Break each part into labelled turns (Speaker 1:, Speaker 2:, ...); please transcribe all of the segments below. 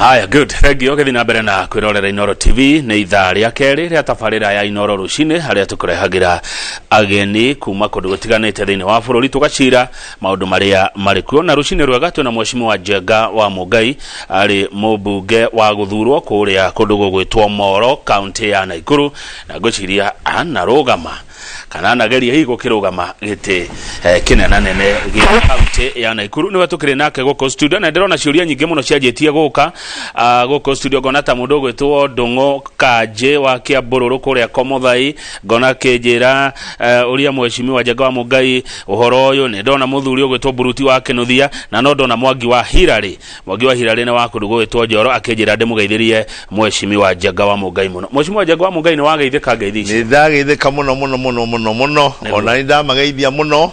Speaker 1: Haya, good, thank you. Ũgĩthiĩ na mbere na kwĩrorera Inoro TV, nĩ ithaa rĩa kerĩ rĩa tabarĩra ya Inoro rũcinĩ, harĩa tũkũrehagĩra ageni kuma kũndũ gũtiganĩte thĩinĩ wa bũrũri, tũgacira maũndũ marĩa marĩ kuo. Na rũcinĩ rwega twĩna Mheshimiwa Njenga wa Mũngai, arĩ mũmbunge wa gũthurwo kũrĩa kũndũ gũgwĩtwo Moro, kaũntĩ ya Naikuru, na ngwĩciria anarũgama kana anageria hihi gũkĩrũgama gĩtĩ kĩnenanene gĩa kaunti ya Naikuru. Nĩwe tũkĩrĩ nake gũkũ studio, na ndĩrona ciũria nyingĩ mũno cianjĩtie gũka gũkũ studio. Ngona ta mũndũ ũgwĩtwo Ndũng'ũ Kanjĩ wa Kĩambũrũrũ kũrĩa Komothai, ngona akĩnjĩra ũria Mheshimiwa Njenga wa Mũngai ũhoro ũyũ. Nĩ ndona mũthuri ũgwĩtwo Buruti wa Kĩnuthia, na no ndona Mwangi wa Hirarĩ. Mwangi wa Hirarĩ nĩ wa kũndũ gũgwĩtwo Njoro, akĩnjĩra ndĩmũgeithĩrie Mheshimiwa Njenga wa Mũngai mũno. Mheshimiwa Njenga wa Mũngai, nĩ wageithĩka ngeithi ici?
Speaker 2: Nĩ ndageithĩka mũno mũno mũno mũno mũno.
Speaker 1: Nĩguo.
Speaker 2: Ona nĩ ndamageithia mũno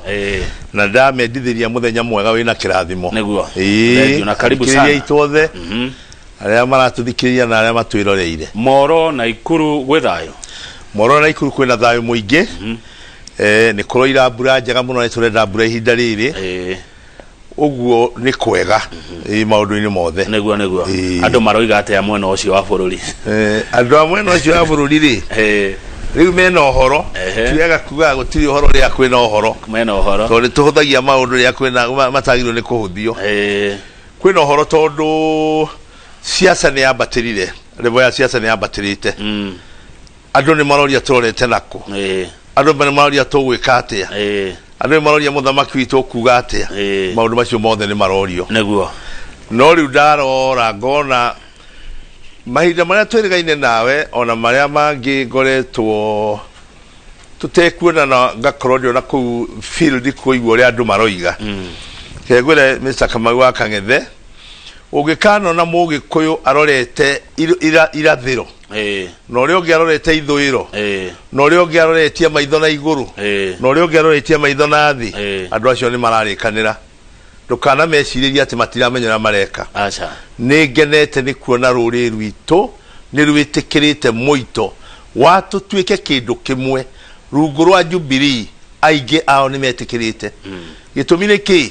Speaker 2: na ndamendithĩria mũthenya mwega wĩna kĩrathimo.
Speaker 1: Nĩguo.
Speaker 2: Ĩĩ,
Speaker 1: Thank you na karibu
Speaker 2: athikĩrĩria
Speaker 1: sana.
Speaker 2: aitũ othe arĩa maratũthikĩrĩria na arĩa matwĩroreire.
Speaker 1: Moro na Ikuru gwĩ thayũ?
Speaker 2: Moro na Ikuru kwĩna thayũ mũingĩ. Nĩ kũroira mbura njega mũno, nĩ tũrenda mbura ihinda rĩrĩ. Ũguo nĩ kwega maũndũ-inĩ mothe.
Speaker 1: Nĩguo. Andũ maroiga atĩa mwena ũcio wa bũrũri?
Speaker 2: Andũ a mwena ũcio wa bũrũri rĩ, rĩu mena ũhoro. Ti wega kuga gũtirĩ ũhoro rĩrĩa kwĩna ũhoro.
Speaker 1: Mena ũhoro.
Speaker 2: Tondũ nĩ tũhũthagia maũndũ rĩrĩa kwĩna matagĩrĩirwo nĩ kũhũthio. Kwĩna ũhoro tondũ siasa nĩ yambatĩrire, level ya siasa nĩ yambatĩrĩte. Andũ nĩ maroria tũrorete nakũ. Andũ nĩ maroria tũgwĩka atĩa. Andũ nĩ maroria mũthamaki witũ ũkuga atĩa. Maũndũ macio mothe nĩ marorio. No rĩu ndarora ngona mahinda marĩa twĩrĩgaine nawe ona marĩa mangĩ ngoretwo tũtekuonana, ngakorwo ndĩ ona kũu field kũigua ũrĩa andũ maroiga. Reke ngwĩre Mr. Kamau wa Kang'ethe, ũngĩkanona mũgĩkũyũ arorete irathĩro na ũrĩa ũngĩ arorete ithũĩro na ũrĩa ũngĩ aroretie maitho na igũrũ na ũrĩa ũngĩ aroretie maitho na thĩ, andũ acio nĩ mararĩkanĩra. Ndũkanamecirĩrie atĩ matiramenya ũrĩa mareka.
Speaker 1: Aca.
Speaker 2: Nĩ ngenete nĩ kuona rũrĩrĩ rwitũ nĩ rwĩtĩkĩrĩte mũito wa tũtuĩke kĩndũ kĩmwe rungu rwa Jubilee. Aingĩ ao nĩ metĩkĩrĩte. Gĩtũmi nĩ kĩ?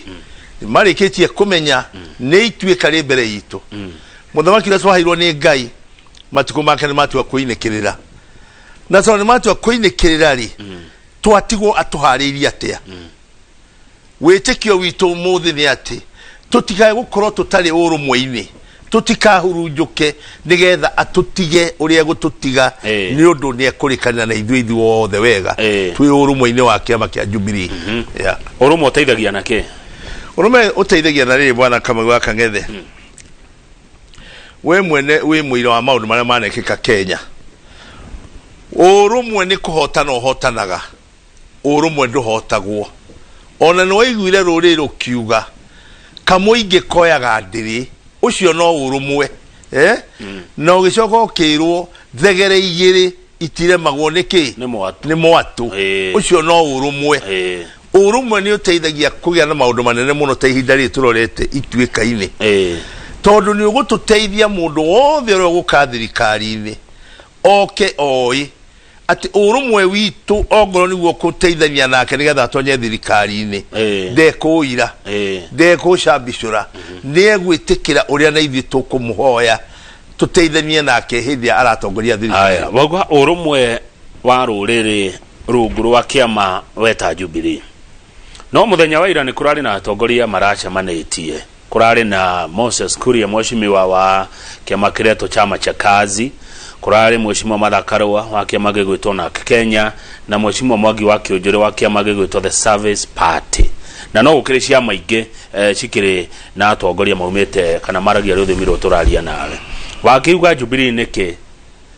Speaker 2: Nĩ marĩkĩtie kũmenya nĩ ituĩka rĩ mbere itũ. Mũthamaki ũrĩa twaheirwo nĩ Ngai, matukũ make nĩ matua kũinĩkĩrĩra, na tondũ nĩ matua kũinĩkĩrĩra rĩ, twatigwo atũharĩirie atĩa? Wĩtĩkio witũ ũmũthĩ nĩ atĩ tũtikae gũkorwo tũtarĩ ũrũmwe-inĩ, tũtikahurunjũke, nĩgetha atũtige ũrĩa egũtũtiga, nĩ ũndũ nĩ ekũrĩkanĩra na ithuĩ ithuothe wega twĩ ũrũmwe-inĩ wa kĩama kĩa Jubilee. Yeah.
Speaker 1: Ũrũmwe ũteithagia na kĩ?
Speaker 2: Ũrũmwe ũteithagia na rĩrĩ, bwana Kamau wa Kang'ethe, we mwene wĩ mũira wa maũndũ marĩa manekĩka Kenya. Ũrũmwe nĩ kũhotana ũhotanaga, ũrũmwe ndũhotagwo. Ona nĩ waiguire rũrĩrĩ rũkiuga kamũingĩ koyaga ndĩrĩ, ũcio no ũrũmwe, eh? Na ũgĩcoka ũkĩrwo thegere igĩrĩ itiremagwo nĩ kĩ?
Speaker 1: Nĩ mwatũ.
Speaker 2: Nĩ mwatũ. Ũcio no ũrũmwe. Ũrũmwe nĩ ũteithagia kũgĩa na maũndũ manene mũno ta ihinda rĩrĩ tũrorete ituĩka-inĩ, tondũ nĩ ũgũtũteithia mũndũ wothe ũrĩa ũgũka thirikari-inĩ oke oĩ atĩ ũrũmwe witũ ongorwo nĩguo kũteithania nake nĩgetha atonye thirikari-inĩ, ndekũira, ndekũcambicũra, nĩ egwĩtĩkĩra ũrĩa na ithuĩ tũkũmũhoya tũteithanie nake hĩndĩ ĩrĩa aratongoria thirikari.
Speaker 1: Haya, wauga ũrũmwe wa rũrĩrĩ rungu rwa kĩama weta Jubilee. No mũthenya wa ira nĩ kũrarĩ na atongoria maracemanĩtie. Kũrarĩ na Moses Kuria, mheshimiwa wa kĩama kĩretwo Chama cha Kazi, kũrarĩ mheshimiwa Martha Karua wa kĩama gĩgwĩtwo NARC Kenya, na mheshimiwa Mwangi wa Kĩũnjũrĩ wa kĩama gĩgwĩtwo The Service Party. Na no gũkĩrĩ ciama ingĩ cikĩrĩ na atongoria maumĩte kana maragia rũthiomi rũrũ tũraria nawe. Wakiuga Jubilee nĩkĩ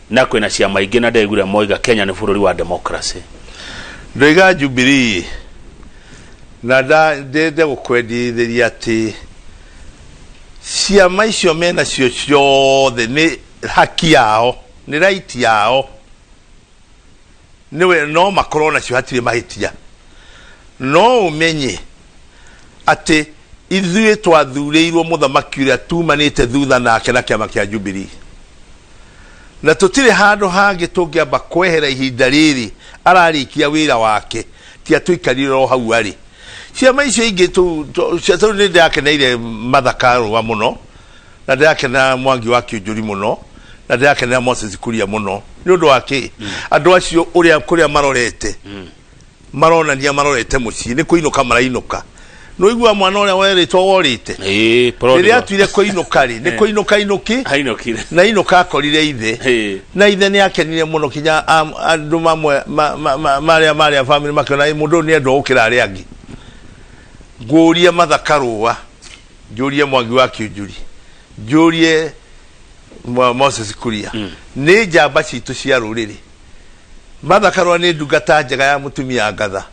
Speaker 1: na kwĩna ciama ingĩ na ndaiguire moiga Kenya nĩ bũrũri wa democracy?
Speaker 2: Ndoiga Jubilee na ndende gũkwendithĩria atĩ ciama icio menacio ciothe nĩ haki yao, nĩ right yao, nĩwe no makorwo nacio, hatirĩ mahĩtia. No ũmenye atĩ ithuĩ twathurĩirwo mũthamaki ũrĩa tumanĩte thutha nake na kĩama kĩa Jubilee, na tũtirĩ handũ hangĩ tũngĩamba kwehera ihinda rĩrĩ ararĩkia wĩra wake, ti atũikarire o hau arĩ. Ciama icio ingĩ tondũ nĩ ndĩrakeneire Martha Karũa mũno. Na ndĩrakenera Mwangi wa Kĩũnjũri mũno, na ndĩrakenera Moses Kuria mũno. Nĩ ũndũ wa kĩ? Andũ acio ũrĩa kũrĩa marorete, maronania marorete mũciĩ, nĩ kũinũka marainũka. Nĩũiguaga mwana ũrĩa werĩtwo worĩte?
Speaker 1: Ĩĩ, prodigal.
Speaker 2: Rĩrĩa atuire kũinũka rĩ, nĩ kũinũka inũki
Speaker 1: Ainũkire.
Speaker 2: Na inũka akorire ithe. Na ithe nĩ akenire mũno kinya andũ mamwe marĩa marĩ a family makĩona, "Ĩ, mũndũ ũyũ nĩ endwo gũkĩra arĩa angĩ." Ngũrie Martha Karũa, njũrie Mwangi wa Kĩũnjũri, njũrie Moses Kuria, nĩ njamba citũ cia rũrĩrĩ. Martha Karũa nĩ ndungata njega ya mũtumia ngatha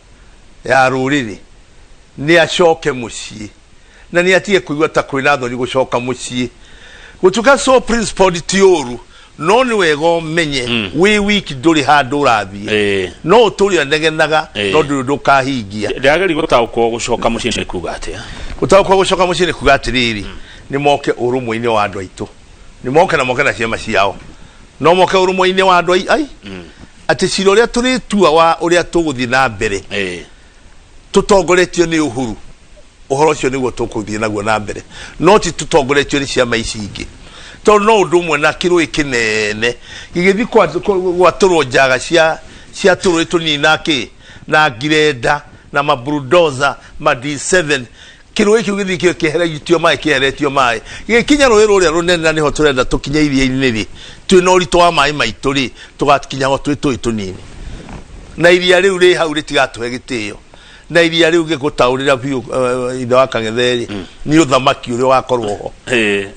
Speaker 2: ya rũrĩrĩ. Nĩ acoke mũciĩ na nĩ atige kũigua ta kwĩna thoni gũcoka mũciĩ. Gũtuĩka so principled ti ũru, no nĩ wega ũmenye wĩ wiki ndũrĩ handũ ũrathiĩ. No ũtũre ũnegenaga, no ndũrĩ ũndũ ũkahingia.
Speaker 1: Ndĩrageria gũtaũkwo gũcoka mũciĩ nĩ kuga atĩa.
Speaker 2: Gũtaũkwo gũcoka mũciĩ nĩ kuga atĩrĩrĩ, nĩ moke ũrũmwe-inĩ wa andũ aitũ, nĩ moke na moke na ciama ciao, no moke ũrũmwe-inĩ wa andũ ai atĩ cira ũrĩa tũrĩtua wa ũrĩa tũgũthiĩ na mbere tũtongoretio nĩ Uhuru, ũhoro ũcio nĩguo tũkũthiĩ naguo na mbere, no ti tũtongoretio nĩ ciama ici ingĩ, tondũ no ũndũ ũmwe na kĩrũĩ kĩnene gĩgĩthiĩ gwatũrwo njaga cia tũrũĩ tũnini na kĩ na ngirenda na mabulldozer ma D7. Kĩrũĩ kĩu gĩthiĩ kĩheretio maĩ, kĩheretio maĩ, gĩgĩkinya rũĩ rũrĩa rũnene, na nĩho tũrenda tũkinye iria-inĩ rĩ, twĩna ũritũ wa maĩ maitũ rĩ, tũgakinya ho twĩ tũĩ tũnini, na iria rĩu rĩ hau rĩtigatũhe gĩtĩo. Na iria rĩu ngĩgũtaũrĩra biũ, ithe wa Kang'ethe rĩ, nĩ ũthamaki ũrĩa ũgakorwo ho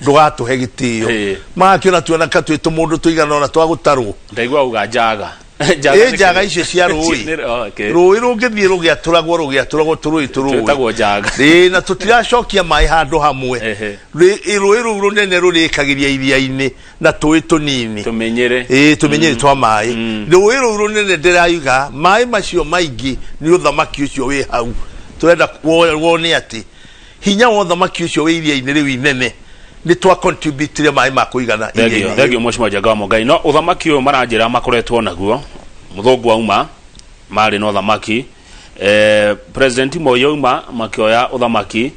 Speaker 2: ndũgatũhe gĩtĩo. Magakĩona tuonaka twĩ tũmũndũ tũigana ona twa gũtarwo.
Speaker 1: Ndaigua uga njaga.
Speaker 2: Ĩ, njaga icio cia rũĩ. Rũĩ rũngĩthiĩ rũgĩatũragwo rũgĩatũragwo tũrũĩ tũrũĩ
Speaker 1: Twĩtagwo njaga.
Speaker 2: Ĩ, na tũtiracokia maĩ handũ hamwe. Rũĩ rũu rũnene rũrĩkagĩria iria-inĩ na tũĩ tũnini.
Speaker 1: Tũmenyere.
Speaker 2: Ĩ, tũmenyere twa maĩ. Rũĩ rũu rũnene ndĩraiga maĩ macio maingĩ nĩ ũthamaki ũcio wĩ hau. Tũrenda wone atĩ hinya wa ũthamaki ũcio wĩ iria-inĩ rĩu inene nĩ twa contributire maĩ ma kũigana
Speaker 1: Thengio,
Speaker 2: iria-inĩ rĩu.
Speaker 1: Thengio Mheshimiwa Njenga wa Mũngai. No ũthamaki ũyũ maranjĩra makoretwo naguo, mũthũngũ auma marĩ na ũthamaki, President Moi auma makĩoya ũthamaki,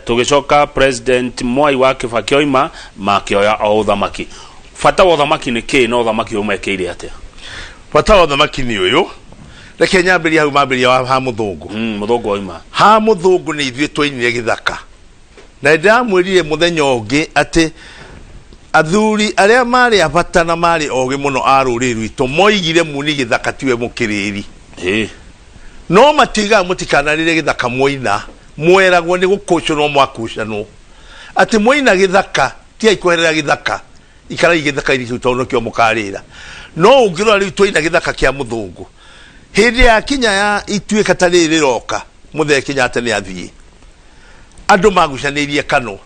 Speaker 1: tũgĩcoka President Mwai wa Kibaki oima makĩoya o ũthamaki. Bata wa ũthamaki nĩ kĩĩ, na ũthamaki ũyũ mekĩire atĩa?
Speaker 2: Bata wa ũthamaki nĩ ũyũ, reke nyambĩrie hau mambĩrĩria wa ha mũthũngũ.
Speaker 1: Mũthũngũ oima.
Speaker 2: Ha mũthũngũ nĩ ithuĩ twainire gĩthaka, na nĩndĩramwĩrire mũthenya ũngĩ atĩ athuri arĩa marĩ a bata na marĩ ogĩ mũno a rũrĩrĩ rwitũ moigire muni gĩthaka tiwe mũkĩrĩri. No matigaga mũtikanarĩre gĩthaka mwoina, mweragwo nĩ gũkũcũnwo mwakucanwo, atĩ mwoina gĩthaka tigai kweherera gĩthaka, ikarai gĩthaka-inĩ kĩu tondũ nĩkĩo mũkarĩra. No ũngĩrora rĩu twaina gĩthaka kĩa mũthũngũ, hĩndĩ ya kinya ya ituĩka ta rĩrĩ rĩroka, Mũthee Kenyatta nĩ athiĩ, andũ magucanĩirie Kano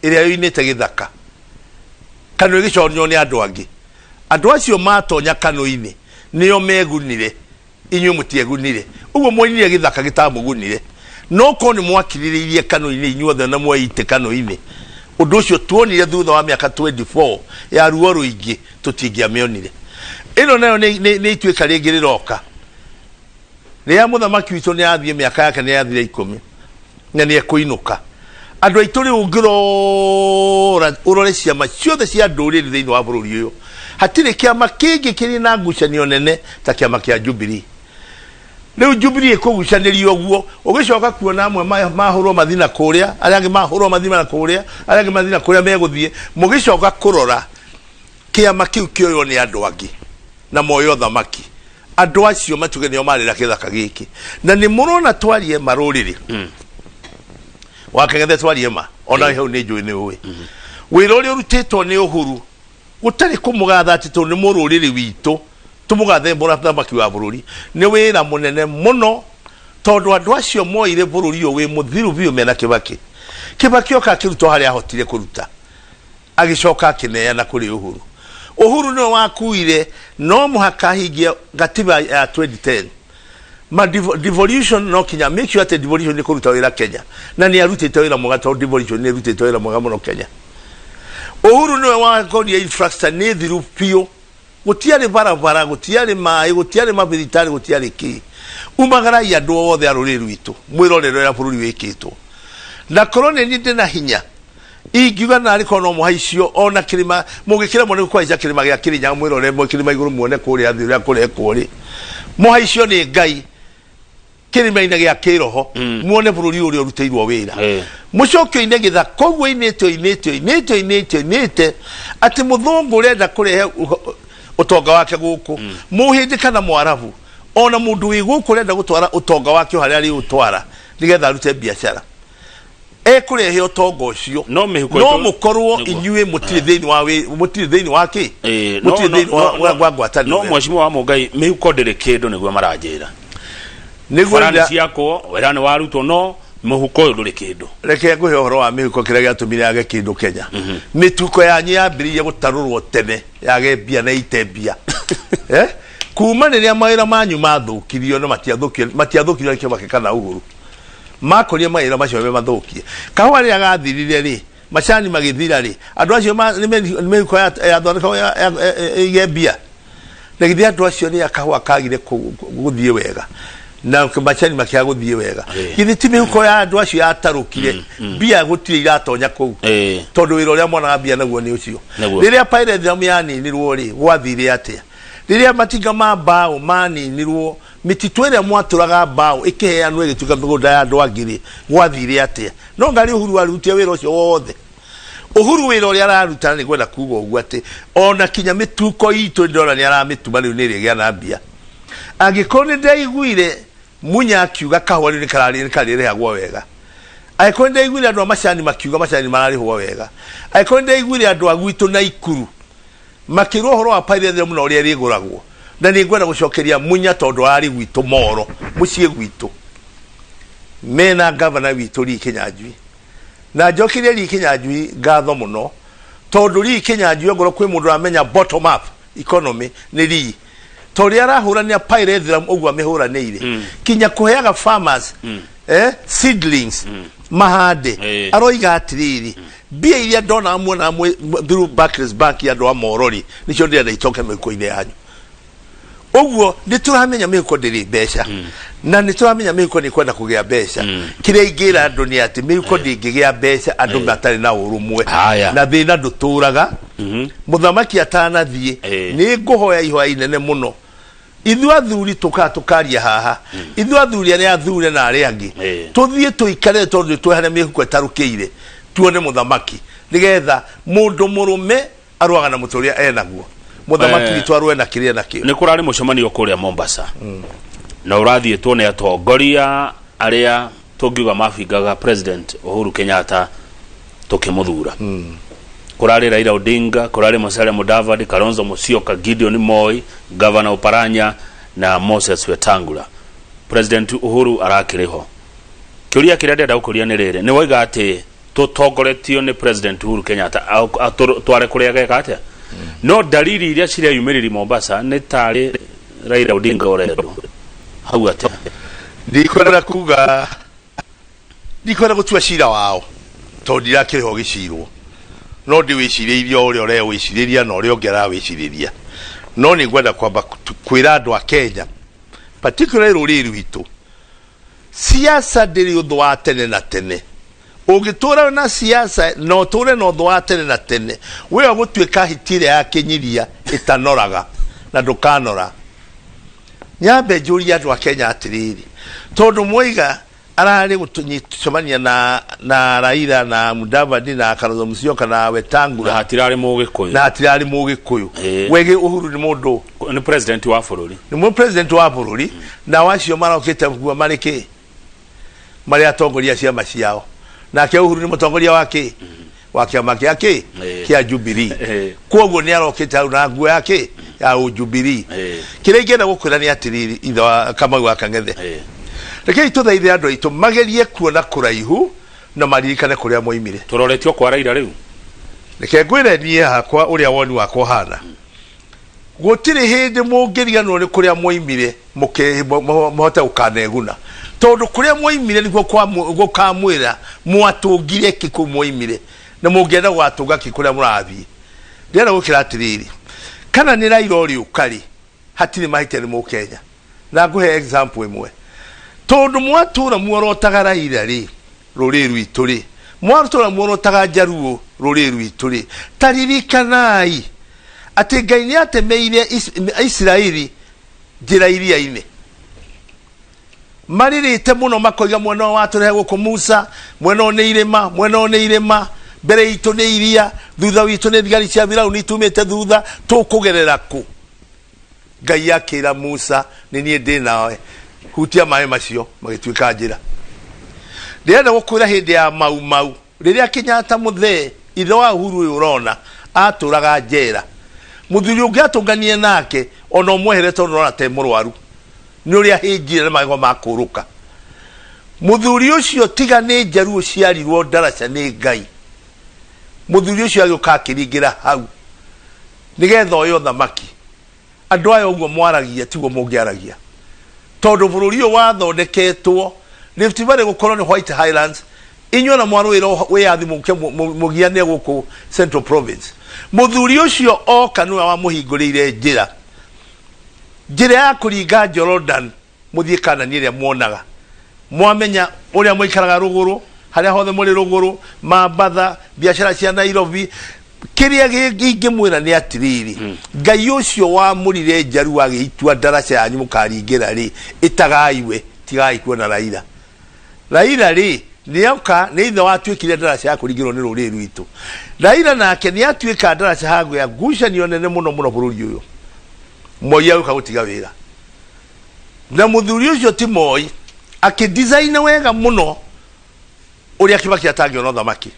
Speaker 2: ĩrĩa yoinĩte gĩthaka, Kano ĩgĩconio nĩ andũ angĩ. Andũ acio matonya Kano-inĩ nĩo megunire, inyuĩ mũtiegunire. Ũguo mwoinire gĩthaka gĩtamũgunire. No korwo nĩ mwakirĩrĩirie Kano-inĩ inyuothe na mweite Kano-inĩ, ũndũ ũcio tuonire thutha wa mĩaka 24 ya ruo rũingĩ tũtingĩamĩonire. Ĩno nayo nĩ ituĩka rĩngĩ rĩroka. Rĩrĩa mũthamaki witũ nĩ athiĩ, mĩaka yake nĩ yathira 10 na nĩ ekũinũka. Andũ aitũ rĩu ũngĩrora ũrore ciama ciothe cia ndũrĩrĩ thĩinĩ wa bũrũri ũyũ, hatirĩ kĩama kĩngĩ kĩrĩ na ngucanio nene ta kĩama kĩa Jubilee. Rĩu Jubilee ĩkũgucanĩrio ũguo, ũgĩcoka kuona amwe mahũrwo mathiĩ na kũrĩa, arĩa angĩ mahũrwo mathiĩ na kũrĩa, arĩa angĩ mathiĩ na kũrĩa megũthiĩ, mũgĩcoka kũrora kĩama kĩu kĩoywo nĩ andũ angĩ na moyo ũthamaki. Andũ acio matuge nĩo marĩ na gĩthaka gĩkĩ, na nĩ mũrona twarie ma rũrĩrĩ wakeng'ethe twarie ma ona hau nĩ njũĩ nĩ ũĩ wĩra ũrĩa ũrutĩtwo nĩ Uhuru, gũtarĩ kũmũgatha atĩ tondũ nĩ mũrũrĩrĩ witũ tũmũgathe mũthamaki wa bũrũri, nĩ wĩra mũnene mũno, tondũ andũ acio moire bũrũri ũyũ wĩ mũthiru biũ mena Kibaki. Kibaki oka akĩruta o harĩa ahotire kũruta, agĩcoka akĩneana kũrĩ Uhuru. Uhuru nĩwe wakuire no mũhaka ahingie gatiba ya 2010 ma devolution, no kinya make sure atĩ devolution nĩ kũruta wĩra Kenya, na nĩ arutĩte wĩra mwega, tondũ devolution nĩ ĩrutĩte wĩra mwega mũno Kenya. Uhuru nĩwe wakoria infrastructure nĩ thiru biũ, gũtiarĩ barabara, gũtiarĩ maĩ, gũtiarĩ mabithitarĩ, gũtiarĩ kĩ. Umagarai andũ othe a rũrĩrĩ rwitũ mwĩrorere ũrĩa bũrũri wĩkĩtwo, na korwo nĩ niĩ ndĩna hinya. Ingiuga narĩ korwo no mũhaicio ona kĩrĩma, mũngĩkĩremwo nĩ kũhaica kĩrĩma gĩa Kĩrĩnyaga, mwĩrore mwĩ kĩrĩma igũrũ muone kũrĩa thĩ ũrĩa kũrekwo rĩ, mũhaicio nĩ Ngai kĩrĩma-inĩ gĩa kĩroho, muone bũrũri ũrĩa ũrutĩirwo wĩra. Mũcoke oine gĩthaka ũguo oinĩte oinĩte oinĩte oinĩte oinĩte atĩ mũthũngũ ũrenda kũrehe ũtonga wake gũkũ, mũhĩndĩ kana mwarabu, ona mũndũ wĩ gũkũ ũrenda gũtwara ũtonga wake o harĩa arĩũtwara nĩgetha arute biacara, ekũrehe ũtonga ũcio.
Speaker 1: No mĩhuko
Speaker 2: no mũkorwo inyuĩ mũtirĩ thĩinĩ wa mũtirĩ thĩinĩ wa kĩ, mũtirĩ thĩinĩ wa ngwatanĩro
Speaker 1: No mheshimiwa wa Mũngai, mĩhuko ndĩrĩ kĩndũ nĩguo maranjĩra.
Speaker 2: Nĩguo
Speaker 1: Bara nĩ ciakwo, wĩra nĩ warutwo, no mũhuko ũyũ ndũrĩ kĩndũ.
Speaker 2: Reke ngũhe ũhoro wa mĩhuko, kĩrĩa gĩatũmire yage kĩndũ Kenya. Mĩtuko yanyu yambĩrĩirie gũtarũrwo tene, yage mbia na ite mbia. Eh? Kuma rĩrĩa mawĩra manyu mathũkirio, no matiathũkirio, matiathũkirio nĩ Kĩbakĩ kana Uhuru, makorire mawĩra macio me mathũkie. Kahũa rĩrĩa gathirire rĩ, macani magĩthira rĩ, andũ acio nĩ mĩhuko yathondekagwo ĩige mbia. Na githĩ andũ acio rĩrĩa kahũa kagire gũthiĩ wega na macani makĩaga gũthiĩ wega, githĩ ti mĩhuko ya andũ acio yatarũkire? Mbia gũtirĩ iratonya kũu, tondũ wĩra ũrĩa monaga mbia naguo nĩ ũcio. Rĩrĩa pyrethrum yaninirwo rĩ, gwathire atĩa? Rĩrĩa matinga ma mbaũ maninirwo, mĩtitũ ĩrĩa mwatũraga mbaũ ĩkĩheanwo ĩgĩtuĩka mĩgũnda ya andũ angĩ rĩ, gwathire atĩa? No ngarĩ Uhuru arutie wĩra ũcio wothe. Uhuru wĩra ũrĩa araruta, nĩ ngwenda kuga ũguo atĩ ona kinya mĩtuko itũ ndĩrona nĩ aramĩtuma rĩu nĩ ĩrĩgĩa na mbia. Angĩkorwo nĩ ndaiguire Munya akiuga kahũa rĩu nĩ karĩrĩhagwo wega, angĩkorwo nĩ ndaiguire andũ a macani makiuga macani mararĩhwo wega, angĩkorwo nĩ ndaiguire andũ a gwitũ na Ikuru makĩrwo ũhoro wa pyrethrum na ũrĩa ĩrĩgũragwo, na nĩ ngwenda gũcokeria Munya tondũ ararĩ gwitũ Moro, mũciĩ gwitũ mena gavana witũ Lee Kinyanjui, na njokerie Lee Kinyanjui ngatho mũno, tondũ Lee Kinyanjui ongorwo kwĩ mũndũ ũramenya bottom up economy nĩ Lee, tondũ rĩrĩa arahũranĩra pyrethrum ũguo amĩhũranĩire, kinya kũheaga farmers seedlings mahande, aroiga atĩrĩrĩ, mbia iria ndonaga muonaga through Barclays Bank ya andũ a Morori nĩcio ndĩrenda icoke mĩhuko-inĩ yanyu. Ũguo nĩ tũramenya mĩhuko ndĩrĩ mbeca, na nĩ tũramenya mĩhuko nĩ kwenda kũgĩa mbeca. Kĩrĩa ingĩra andũ nĩ atĩ mĩhuko ndĩngĩgĩa mbeca andũ matarĩ na ũrũmwe. Na thĩna ndũtũraga. Mũthamaki atanathiĩ, nĩ ngũhoya ihoya inene mũno. Ithuĩ athuri tũkaga tũkaria haha, ithuĩ athuri arĩa athure na arĩa angĩ, tũthiĩ tũikare, tondũ nĩ tũĩ harĩa mĩhuko ĩtarũkĩire, tuone mũthamaki, nĩgetha mũndũ mũrũme arũaga na mũtĩ ũrĩa enaguo. Mũthamaki witũ arũe na kĩrĩa enakĩo.
Speaker 1: Nĩ kũrarĩ mũcemanio kũrĩa Mombasa, na ũrathiĩtwo nĩ atongoria arĩa tũngiuga mabingaga President Uhuru Kenyatta tũkĩmũthura. Kũrarĩ Raila Odinga, kũrarĩ Musalia Mudavadi, Kalonzo Musyoka, Gideon Moi, Governor Oparanya na Moses Wetangula. President Uhuru arakĩrĩ ho. Kĩũria kĩrĩa ndĩrenda gũkũria nĩ rĩrĩ, nĩ waiga atĩ tũtongoretio nĩ President Uhuru Kenyatta tware kũrĩa geka atĩa, no dalili iria cireyumĩrĩri Mombasa nĩ tarĩ Raila Odinga ũrendwo hau atĩa?
Speaker 2: Ndikwenda kuga, ndikwenda gũtua cira wao tondũ ndirakĩrĩ ho gĩcirwo, no ndĩwĩcirĩirie o ũrĩa ũrewĩcirĩria na ũrĩa ũngĩ arawĩcirĩria. No nĩ ngwenda kwamba kwĩra andũ a Kenya, particularly rũrĩrĩ rwitũ, siasa ndĩrĩ ũthũ wa tene na tene. Ũngĩtũra na siasa na ũtũre na ũthũ wa tene na tene, we ũgũtuĩka hiti ĩrĩa ya kĩnyiria ĩtanoraga na ndũkanora. Nyambe njũrie andũ a Kenya atĩrĩrĩ, tondũ mwaiga ararĩ gũcemania na Raila na Mudavadi na Kalonzo Musyoka na Wetangula,
Speaker 1: na hatirarĩ mũgĩkũyũ,
Speaker 2: na hatirarĩ mũgĩkũyũ. Wege Uhuru nĩ mũndũ
Speaker 1: nĩ president wa bũrũri.
Speaker 2: Nĩ mũ president wa bũrũri, nao acio marokĩte kuo marĩ kĩ? Marĩ atongoria ciama ciao. Nake Uhuru nĩ mũtongoria wa kĩ? Wa kĩama kĩa kĩ? Kĩa Jubilee. Koguo nĩ arokĩte hau na nguo ya kĩ? Ya Jubilee. Kĩrĩa ingĩenda gũkwĩra nĩ atĩrĩrĩ, ithe wa Kamau wa Kang'ethe, rekei tũthaithe andũ aitũ magerie kuona kũraihu na maririkane kũrĩa moimire.
Speaker 1: Tũroretio kwa Raila rĩu.
Speaker 2: Reke ngwĩre niĩ hakwa ũrĩa woni wakwa ũhana. Gũtirĩ hĩndĩ mũngĩriganĩrwo nĩ kũrĩa mwoimire mũhote gũkaneguna, tondũ kũrĩa mwoimire nĩkuo gũkamwĩra mwatũngire kĩ kũu mwoimire na mũngĩenda gũgatũnga kĩ kũrĩa mũrathiĩ. Ndĩrenda gũkĩra atĩrĩrĩ, kana nĩ Raila ũrĩũka rĩ, hatirĩ mahĩtia, nĩ mũkenya. Na ngũhe example ĩmwe, tondũ mwatũra muorotaga Raila rĩ, rũrĩrĩ rwitũ rĩ, Mwarutũra muorotaga Njaruo rũrĩrĩ rwitũ rĩ, ta ririkanai atĩ Ngai nĩ atemeire Isiraeli njĩra iria-inĩ. Marĩrĩte mũno makoiga mwena ũyũ watũrehe gũkũ Musa, mwena ũyũ nĩ irĩma, mwena ũyũ nĩ irĩma, mbere itũ nĩ iria, thutha witũ nĩ thigari cia Firauni itumĩte thutha, tũkũgerera kũ? Ngai akĩra Musa, nĩ niĩ ndĩ nawe, hutia maĩ macio magĩtuĩka njĩra. Ndĩrenda gũkwĩra hĩndĩ ya Mau Mau, rĩrĩa Kenyatta mũthee, ithe wa Uhuru ũyũ ũrona, atũraga njera. Mũthuri ũngĩ atũnganie nake, ona ũmwehere tondũ ũrona te mũrwaru. Nĩ ũrĩa ahĩnjire na magego makũrũka. Mũthuri ũcio tiga nĩ Njaruo ciarirwo ndaraca nĩ Ngai. Mũthuri ũcio agĩũka akĩringĩra hau. Nĩgetha oye ũthamaki. Andũ aya ũguo mwaragia tiguo mũngĩaragia. Tondũ bũrũri ũyũ wathondeketwo Rift Valley gũkorwo nĩ White Highlands, inyuĩ ona mwarũĩra wĩyathi mũke mũgiane gũkũ Central Province. Mũthuri ũcio oka nĩwe wamũhingũrĩire njĩra. Njĩra ya kũringa Jordan Mũthiĩ Kaanani ĩrĩa muonaga. Mwamenya ũrĩa mũikaraga rũgũrũ, harĩa hothe mũrĩ rũgũrũ, Mambatha, biacara cia Nairobi. Kĩrĩa ingĩmwĩra nĩ atĩrĩrĩ, Ngai ũcio wamũrire Njaruo agĩitua ndaraca yanyu mũkaringĩra rĩ, ĩtagai we, tigai kuona Raila. Raila rĩ, nĩoka, nĩ ithe watuĩkire ndaraca ya kũringĩrwo nĩ rũrĩrĩ rwitũ. Raila nake nĩatuĩka ndaraca hagĩa ngucanio nene mũno mũno bũrũri ũyũ. Moi agĩũka gũtiga wĩra. Na mũthuri ũcio ti Moi akĩ design wega mũno ũrĩa Kibaki atangĩona ũthamaki.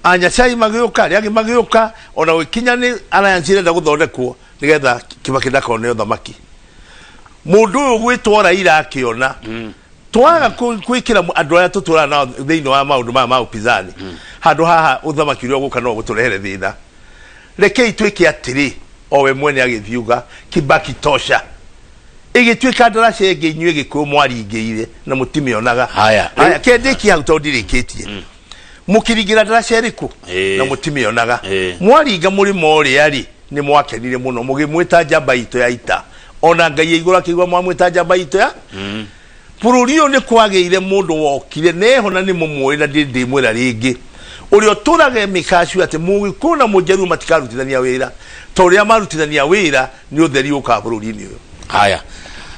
Speaker 2: Anyacai magĩũka, arĩa angĩ magĩũka, ona gũgĩkinya nĩ alliance ĩrenda gũthondekwo nĩgetha Kibaki ndakone ũthamaki. Mũndũ ũyũ ũgwĩtwo Raila akĩona twaga gwĩkĩra andũ arĩa tũtũraga nao thĩinĩ wa maũndũ maya ma upinzani handũ haha ũthamaki ũrĩa ũgũka no ũgũtũrehere thĩna. Rekei twĩke atĩrĩ, o we mwene agĩthiuga, Kibaki tosha. Ĩgĩtuĩka ndaraca ĩngĩ inyuĩ Gĩkũyũ mwaringĩire na mũtimĩonaga.
Speaker 1: Haya,
Speaker 2: Haya, ke ndĩkie hau tondũ ndirĩkĩtie. Mũkĩringĩra ndaraca ĩrĩkũ? Na mũtimĩonaga. Mwaringa mũrĩmo ũrĩa rĩ, nĩ mwakenire mũno mũgĩmwĩta njamba itũ ya ita. Ona Ngai e igũrũ akĩigua mwamwĩta njamba itũ ya Bũrũri ũyũ nĩ kwagĩire mũndũ wokire neho na nĩ mũmũĩ na ndĩ ndĩmwĩra rĩngĩ ũrĩa ũtũraga mĩkacu atĩ mũgĩkũyũ na mũnjaruo matikarutithania wĩra tondũ rĩrĩa marutithania wĩra nĩ ũtheri ũkaga bũrũri-inĩ ũyũ.
Speaker 1: Haya,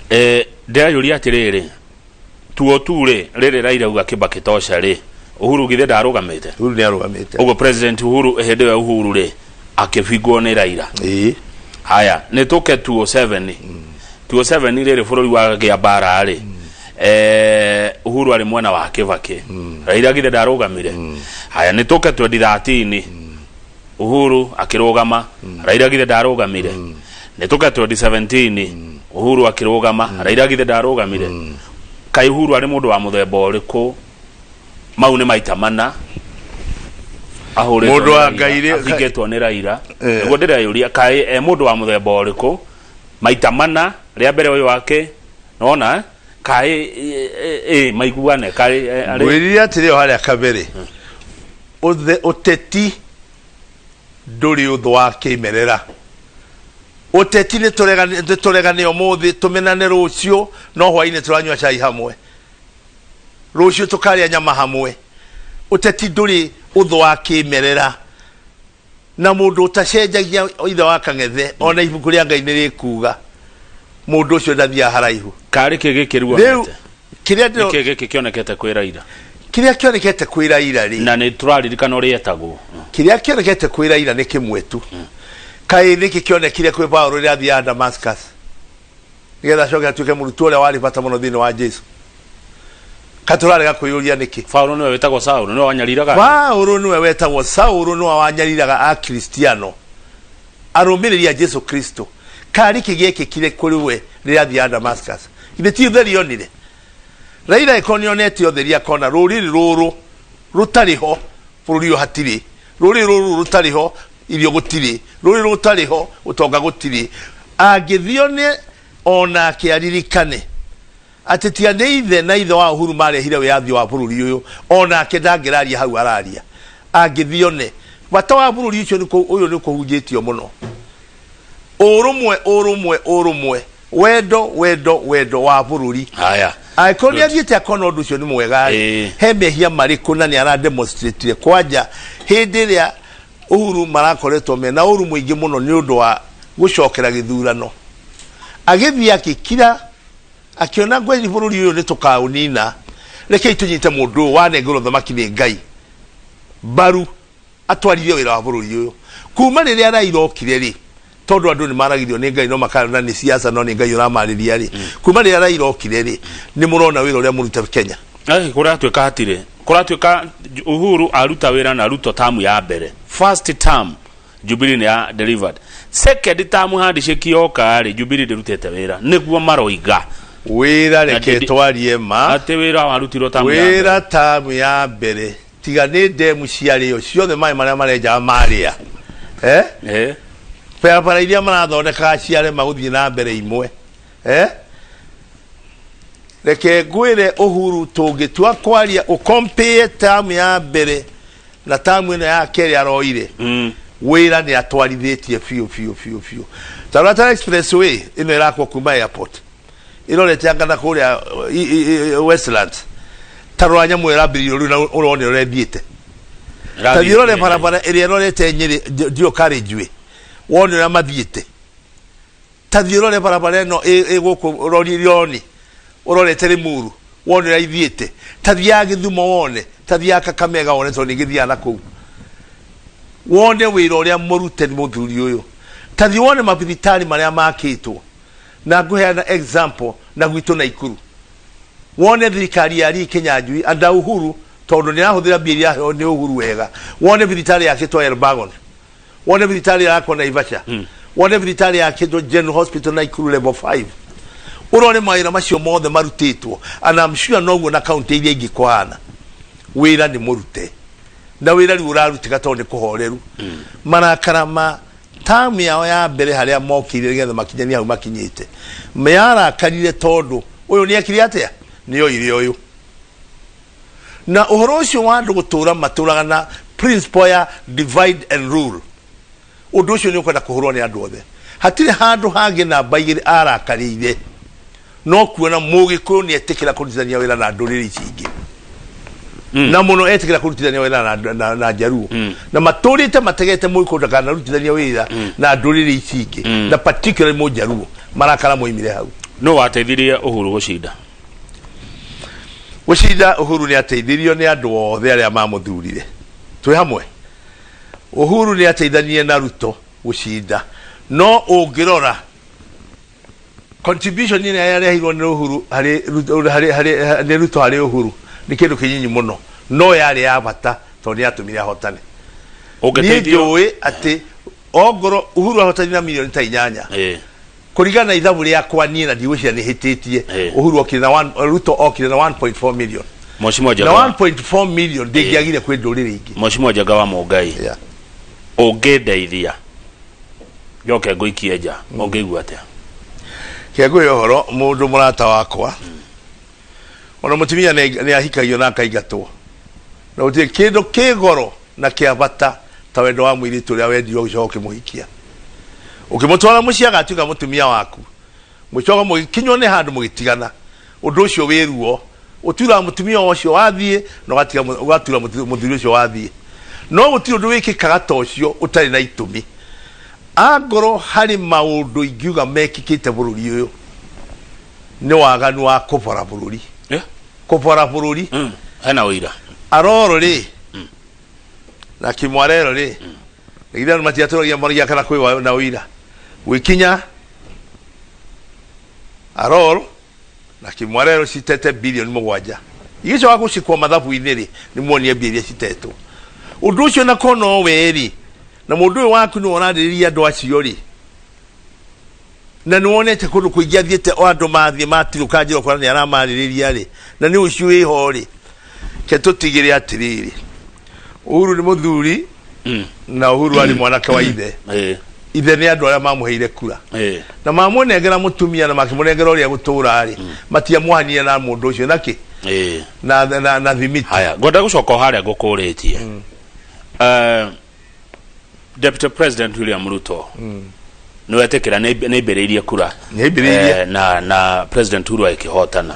Speaker 1: eh, ndĩrayũria atĩrĩrĩ tuo tu rĩ rĩrĩ Raila uga Kibaki tosha rĩ Uhuru githĩ ndarũgamĩte?
Speaker 2: Uhuru nĩ arũgamĩte.
Speaker 1: Ũguo President Uhuru hĩndĩ ĩyo Uhuru rĩ akĩbingwo nĩ Raila.
Speaker 2: Ĩĩ.
Speaker 1: Haya, nĩ tũke 207. 207 rĩrĩ bũrũri wagĩa mbara rĩ Uhuru arĩ mwena wa Kibaki. Raila githĩ ndarũgamire? Haya, nĩ tũke 2013. Uhuru akĩrũgama. Raila githĩ ndarũgamire? Nĩ tũke 2017. Uhuru akĩrũgama. Raila githĩ ndarũgamire? Kaĩ Uhuru arĩ mũndũ wa mũthemba ũrĩkũ? Mau nĩ maita mana ahũrĩtwo
Speaker 2: Mũndũ
Speaker 1: nĩ
Speaker 2: wa
Speaker 1: Raila,
Speaker 2: Ngai rĩ-
Speaker 1: abingĩtwo nĩ Raila.
Speaker 2: Eh.
Speaker 1: Nĩguo ndĩreyũria kaĩ e mũndũ wa mũthemba ũrĩkũ maita mana rĩa mbere ũyũ wake nona kaĩ ĩ maiguane kaĩ arĩ
Speaker 2: Ngwĩrire atĩrĩ o harĩa kabere ũteti ndũrĩ ũthũ wa kĩmerera. Ũteti nĩ tũregane ũmũthĩ tũmenane rũciũ no hwainĩ tũranyua cai hamwe. Rũciũ tũkarĩa nyama hamwe. Ũteti ndũrĩ ũthũ wa kĩmerera. Na mũndũ ũtacenjagia ithe wa kang'ethe ona ibuku rĩa Ngai nĩ rĩkuga mũndũ ũcio ndathiaga haraihu.
Speaker 1: Karĩ kĩ gĩkĩ rĩu
Speaker 2: Rĩu
Speaker 1: onete?
Speaker 2: kĩrĩa ndĩro
Speaker 1: Nĩkĩ gĩkĩ kĩonekete kwĩ Raila?
Speaker 2: Kĩrĩa kĩonekete kwĩ Raila rĩ,
Speaker 1: Na nĩ tũraririkana ũrĩa etagwo.
Speaker 2: Kĩrĩa kĩonekete kwĩ Raila nĩ kĩmwe tu. Kaĩ nĩkĩ kĩonekire kwĩ Paulo rĩrĩa athiaga Damascus nĩgetha acoke atuĩke mũrutwo ũrĩa warĩ bata mũno thĩinĩ wa Jesu? Ka tũrarega kwĩyũria nĩkĩ?
Speaker 1: Paulo nĩwe wĩtagwo Saulu, nĩwe wanyariraga andũ.
Speaker 2: Paulo nĩwe wetagwo Saulu, nĩwe wanyariraga Akristiano, arũmĩrĩri a Jesu Kristo. Karĩ kĩ gĩekĩkire kũrĩ we rĩrĩa athiaga Damascus? Githĩ ti ũtheri onire? Raila ĩkorwo nĩonete ũtheri akona rũrĩrĩ rũrũ rũtarĩ ho bũrũri ũyũ hatirĩ, rũrĩrĩ rũrũ rũtarĩ ho irio gũtirĩ, rũrĩrĩ rũtarĩ ho ũtonga gũtirĩ. Angĩthiĩ one onake aririkane atĩ tiga nĩ ithe na ithe wa Uhuru marehire wĩyathi wa bũrũri ũyũ, onake ndangĩraria hau araria. Angĩthiĩ one bata wa bũrũri ũcio ũyũ nĩ kũhunjĩtio mũno. Ũrũmwe, ũrũmwe, ũrũmwe, wendo, wendo, wendo wa bũrũri.
Speaker 1: Haya.
Speaker 2: Angĩkorwo nĩ athiĩte akona ũndũ ũcio nĩ mwega rĩ, he mehia marĩkũ na nĩ arademonstrate kwanja hĩndĩ ĩrĩa Uhuru marakoretwo mena ũru mũingĩ mũno nĩ ũndũ wa gũcokera gĩthurano. Agĩthiĩ akĩkira akĩona ngweri bũrũri ũyũ nĩ tũkaũnina, rekei tũnyite mũndũ ũyũ wanengerwo thamaki nĩ Ngai mbaru atwarithie wĩra wa bũrũri ũyũ. Kuma rĩrĩa Raila okire rĩ, tondũ andũ nĩ maragithio nĩ Ngai no makana nĩ siasa no nĩ Ngai ũramarĩria rĩ, kuma rĩrĩa Raila okire rĩ, nĩ mũrona wĩra ũrĩa mũrute Kenya.
Speaker 1: Ai, kũratuĩka hatirĩ kũratuĩka Uhuru aruta wĩra na Ruto tamu ya mbere, first term Jubilee nĩ ya delivered, second term handshake yoka rĩ, Jubilee ndĩrutĩte wĩra nĩguo maroiga.
Speaker 2: Wĩra
Speaker 1: Na
Speaker 2: reke twarie ma.
Speaker 1: Atĩ wĩra warutirwo tamu ya mbere.
Speaker 2: Wĩra tamu ya mbere tiga nĩ ndemu ciarĩo ciothe, maĩ marĩa marenjaga marĩa, eh? Barabara iria marathondekaga ciarema gũthiĩ na mbere imwe, eh? Reke ngwĩre, Uhuru tũngĩtua kwaria ũkompĩe tamu ya mbere na tamu ĩno ya kerĩ aroire, wĩra nĩ atwarithĩtie biũ biũ biũ biũ. Tarora expressway ĩno ĩrakwo kuma airport ĩrorete anga na kũrĩa Westlands, tarora nyamũ ĩyo ĩrambĩrĩirio rĩu na ũrone ũrĩa ĩthiĩte. Ta thiĩ ũrore barabara ĩrĩa ĩrorete Nyĩrĩ ndio carriageway, wone ũrĩa mathiĩte. Ta thiĩ ũrore barabara ĩno ĩ gũkũ Rorioni ũrorete Limuru, wone ũrĩa ithiĩte. Ta thiĩ ya Gĩthumo wone, ta thiĩ ya Kakamega wone, tondũ nĩngĩthiaga na kũu wone wĩra ũrĩa mũrute nĩ mũthuri ũyũ. Ta thiĩ wone mabibitarĩ marĩa makĩtwo, na ngũheana example na gwitũ Naikuru, wone thirikari ya Lee Kinyanjui anda Uhuru, tondũ nĩ arahũthĩra mbia iria aheo nĩ Uhuru wega. Wone thibitarĩ yakĩtwo Elbagon, wone thibitarĩ yakwo Naivasha, wone thibitarĩ yakĩtwo General Hospital Naikuru level 5, ũrore mawĩra macio mothe marutĩtwo, and I'm sure noguo na kaunti iria ingĩ kũhana. Wĩra nĩ mũrute na wĩra rĩu ũrarutĩka tondũ nĩ kũhoreru. Marakara ma tamu yao ya mbere harĩa mokĩire nĩgetha makinyanie hau makinyĩte yarakarire tondũ ũyũ nĩ ekire atĩa, nĩ oire ũyũ na ũhoro ũcio wa andũ gũtũra matũraga na principle ya divide and rule. Ũndũ ũcio nĩ ũkwenda kũhũrwo nĩ andũ othe. Hatirĩ handũ hangĩ namba igĩrĩ arakarĩire no kuona mũgĩkũyũ nĩ etĩkĩra kũrutithania wĩra na ndũrĩrĩ ici ingĩ, na mũno etĩkĩra kũrutithania wĩra na njaruo, na matũrĩte mategete mũgĩkũyũ ndakanarutithania wĩra na ndũrĩrĩ ici ingĩ, na particularly mũnjaruo. Marakara moimire hau.
Speaker 1: No wateithirie Uhuru gũcinda?
Speaker 2: Gũcinda, Uhuru nĩ ateithirio nĩ andũ othe arĩa mamũthurire. Twĩ hamwe, Uhuru nĩ ateithanirie na Ruto gũcinda, no ũngĩrora contribution ĩrĩa yarehirwo nĩ Uhuru harĩ Ruto, harĩ nĩ Ruto harĩ Uhuru nĩ kĩndũ kĩnyinyi mũno, no yarĩ ya bata tondũ nĩ yatũmire ahotane. Niĩ
Speaker 1: Ũngĩteithio
Speaker 2: njũĩ atĩ ongorwo Uhuru ahotanire na milioni ta 8, kũringana na ithabu rĩakwa niĩ na ndigwĩciria nĩ hĩtĩtie, Uhuru okire na one, Ruto okire na 1.4 million.
Speaker 1: Mheshimiwa
Speaker 2: Na
Speaker 1: Njenga
Speaker 2: 1.4 million ndĩngĩagire kwĩ ndũrĩrĩ ingĩ.
Speaker 1: Mheshimiwa Njenga wa Mũngai, ũngĩndeithia njoke ngũikie nja, ũngĩigua atĩa?
Speaker 2: Kĩngũhe ũhoro mũndũ mũrata wakwa, ona mũtumia nĩ ahikagio na akaingatwo, na gũtirĩ kĩndũ kĩ goro na kĩa bata ta wendo wa mũirĩtu ũrĩa wendirwo ũgĩcoka ũkĩmũhikia, ũkĩmũtwara mũciĩ agatuĩka mũtumia waku, mũcoka mũgĩkinywo nĩ handũ mũgĩtigana. Ũndũ ũcio wĩ ruo. Ũturaga mũtumia ũcio wathiĩ na ũgatiga ũgatura mũthuri ũcio wathiĩ, no gũtirĩ ũndũ wĩkĩkaga ta ũcio ũtarĩ na itũmi. Angorwo harĩ maũndũ ingiuga mekĩkĩte bũrũri ũyũ nĩ waganu wa kũbora bũrũri, kũbora bũrũri.
Speaker 1: Hena ũira.
Speaker 2: Aroro rĩ na Kimwarero rĩ, githĩ andũ matiatũragia moragia kana kwĩ na ũira gwĩkinya Aroro na Kimwarero citete bilioni 7, igĩcoka gũcikwo mathabu-inĩ rĩ, nĩ muonie mbia iria citetwo. Ũndũ ũcio na ko no we rĩ, na mũndũ ũyũ waku nĩwe ũrarĩrĩria andũ acio rĩ, na nĩ wonete kũndũ kũingĩ athiĩte o andũ mathiĩ matirũka njĩra ũkora nĩ aramarĩrĩria rĩ, na nĩ ũcio wĩho rĩ, ke tũtigĩre atĩrĩrĩ, Uhuru nĩ mũthuri na Uhuru arĩ mwanake wa ithe. Ithe nĩ andũ arĩa mamũheire kura na mamũnengera mũtumia na makĩmũnengera ũrĩa gũtũra rĩ, matiamũhanire na mũndũ ũcio nakĩ na thimiti.
Speaker 1: Haya, ngwenda gũcoka o harĩa ngũkũrĩtie. Deputy President William Ruto nĩ wetĩkĩra nĩ aibĩrĩirie kura
Speaker 2: Nĩ aibĩrĩirie.
Speaker 1: Na President Uhuru agĩkĩhotana.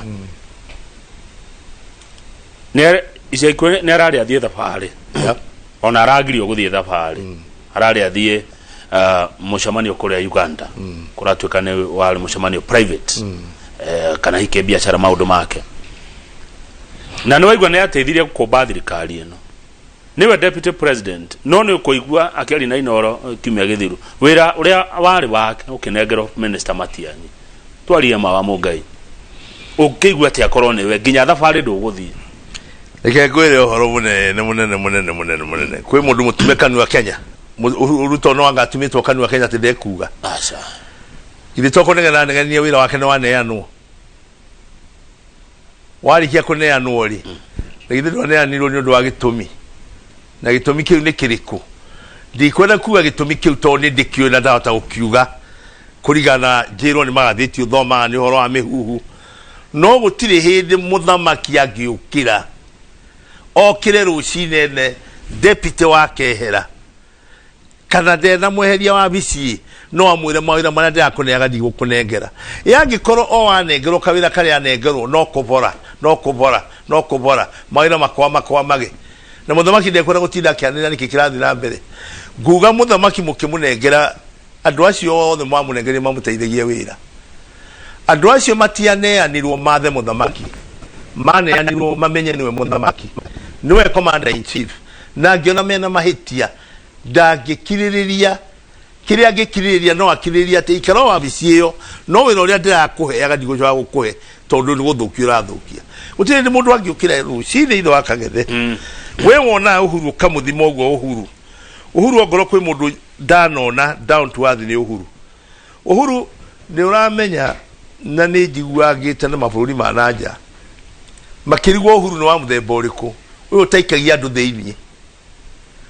Speaker 1: Nĩ ica ikuhĩ nĩ ararĩ athiĩ thabarĩ. Ona aragirio gũthiĩ thabarĩ. Ararĩ athiĩ mũcemanio kũrĩa Uganda. Kũratuĩka nĩ warĩ mũcemanio private. Kana hihi biacara maũndũ make. Na nĩ waigua nĩ ateithirie kũmba thirikari ĩno. Nĩwe deputy president no nĩ ũkũigua akĩaria na Inooro kiumia gĩthiru. Wĩra ũrĩa warĩ wake ũkĩnengerwo Minister Matiang'i. Twarie ma wa Mũngai. Ũngĩigua atĩa korwo nĩwe nginya thabarĩ ndũgũthiĩ?
Speaker 2: Reke ngwĩre ũhoro mũnene mũnene mũnene mũnene mũnene. Kwĩ mũndũ mũtume kanua Kenya. Ruto no anga atumĩtwo kanua Kenya atĩ ndekuga.
Speaker 1: Aca.
Speaker 2: Githĩ to kũnegena anegenie wĩra wake nĩ waneanwo. Warĩkia kũneanwo rĩ, na githĩ ndwaneanirwo nĩ ũndũ wa gĩtũmi. Na gĩtũmi kĩu nĩ kĩrĩkũ? Ndikwenda kuga gĩtũmi kĩu tondũ nĩ ndĩkĩũĩ na ndahota gũkiuga kũringana na njĩrwo nĩ magathĩti ũthomaga nĩ ũhoro wa mĩhuhu. No gũtirĩ hĩndĩ mũthamaki angĩũkĩra okĩre rũcinĩ ene deputy wake ehera kana ndena mweheria wabici no amwĩre mawĩra marĩa ndĩrakũneaga ndigũkũnengera. Ĩ angĩkorwo o wanengerwo kawĩra karĩa anengerwo no kũbora no kũbora no kũbora mawĩra makwa makwamage na mũthamaki ndekwenda gũtinda akĩanĩrĩra nĩkĩ kĩrathiĩ na mbere. Nguga mũthamaki mũkĩmũnengera andũ acio othe mwamũnengerire mamũteithagie wĩra. Andũ acio matianeanirwo mathe mũthamaki, maneanirwo mamenye nĩwe mũthamaki, nĩwe commander in chief, na angĩona mena mahĩtia ndangĩkirĩrĩria. Kĩrĩa angĩkirĩrĩria no akirĩrĩrie atĩ ikara o wabici ĩyo, no wĩra ũrĩa ndĩrakũheaga ndigũcoka gũkũhe tondũ nĩ gũthũkia ũrathũkia. Gũtirĩ hĩndĩ mũndũ angĩũkĩra rũcinĩ ithe wa Kang'ethe, we wonaga Uhuru ũkamũthima ũguo Uhuru. Uhuru ongorwo kwĩ mũndũ ndanona down to earth nĩ Uhuru. Uhuru nĩ ũramenya na nĩ njiguaga ngĩte na mabũrũri ma na nja makĩrigwo Uhuru nĩ wa mũthemba ũrĩkũ ũyũ ũtaikagia andũ thĩinĩ,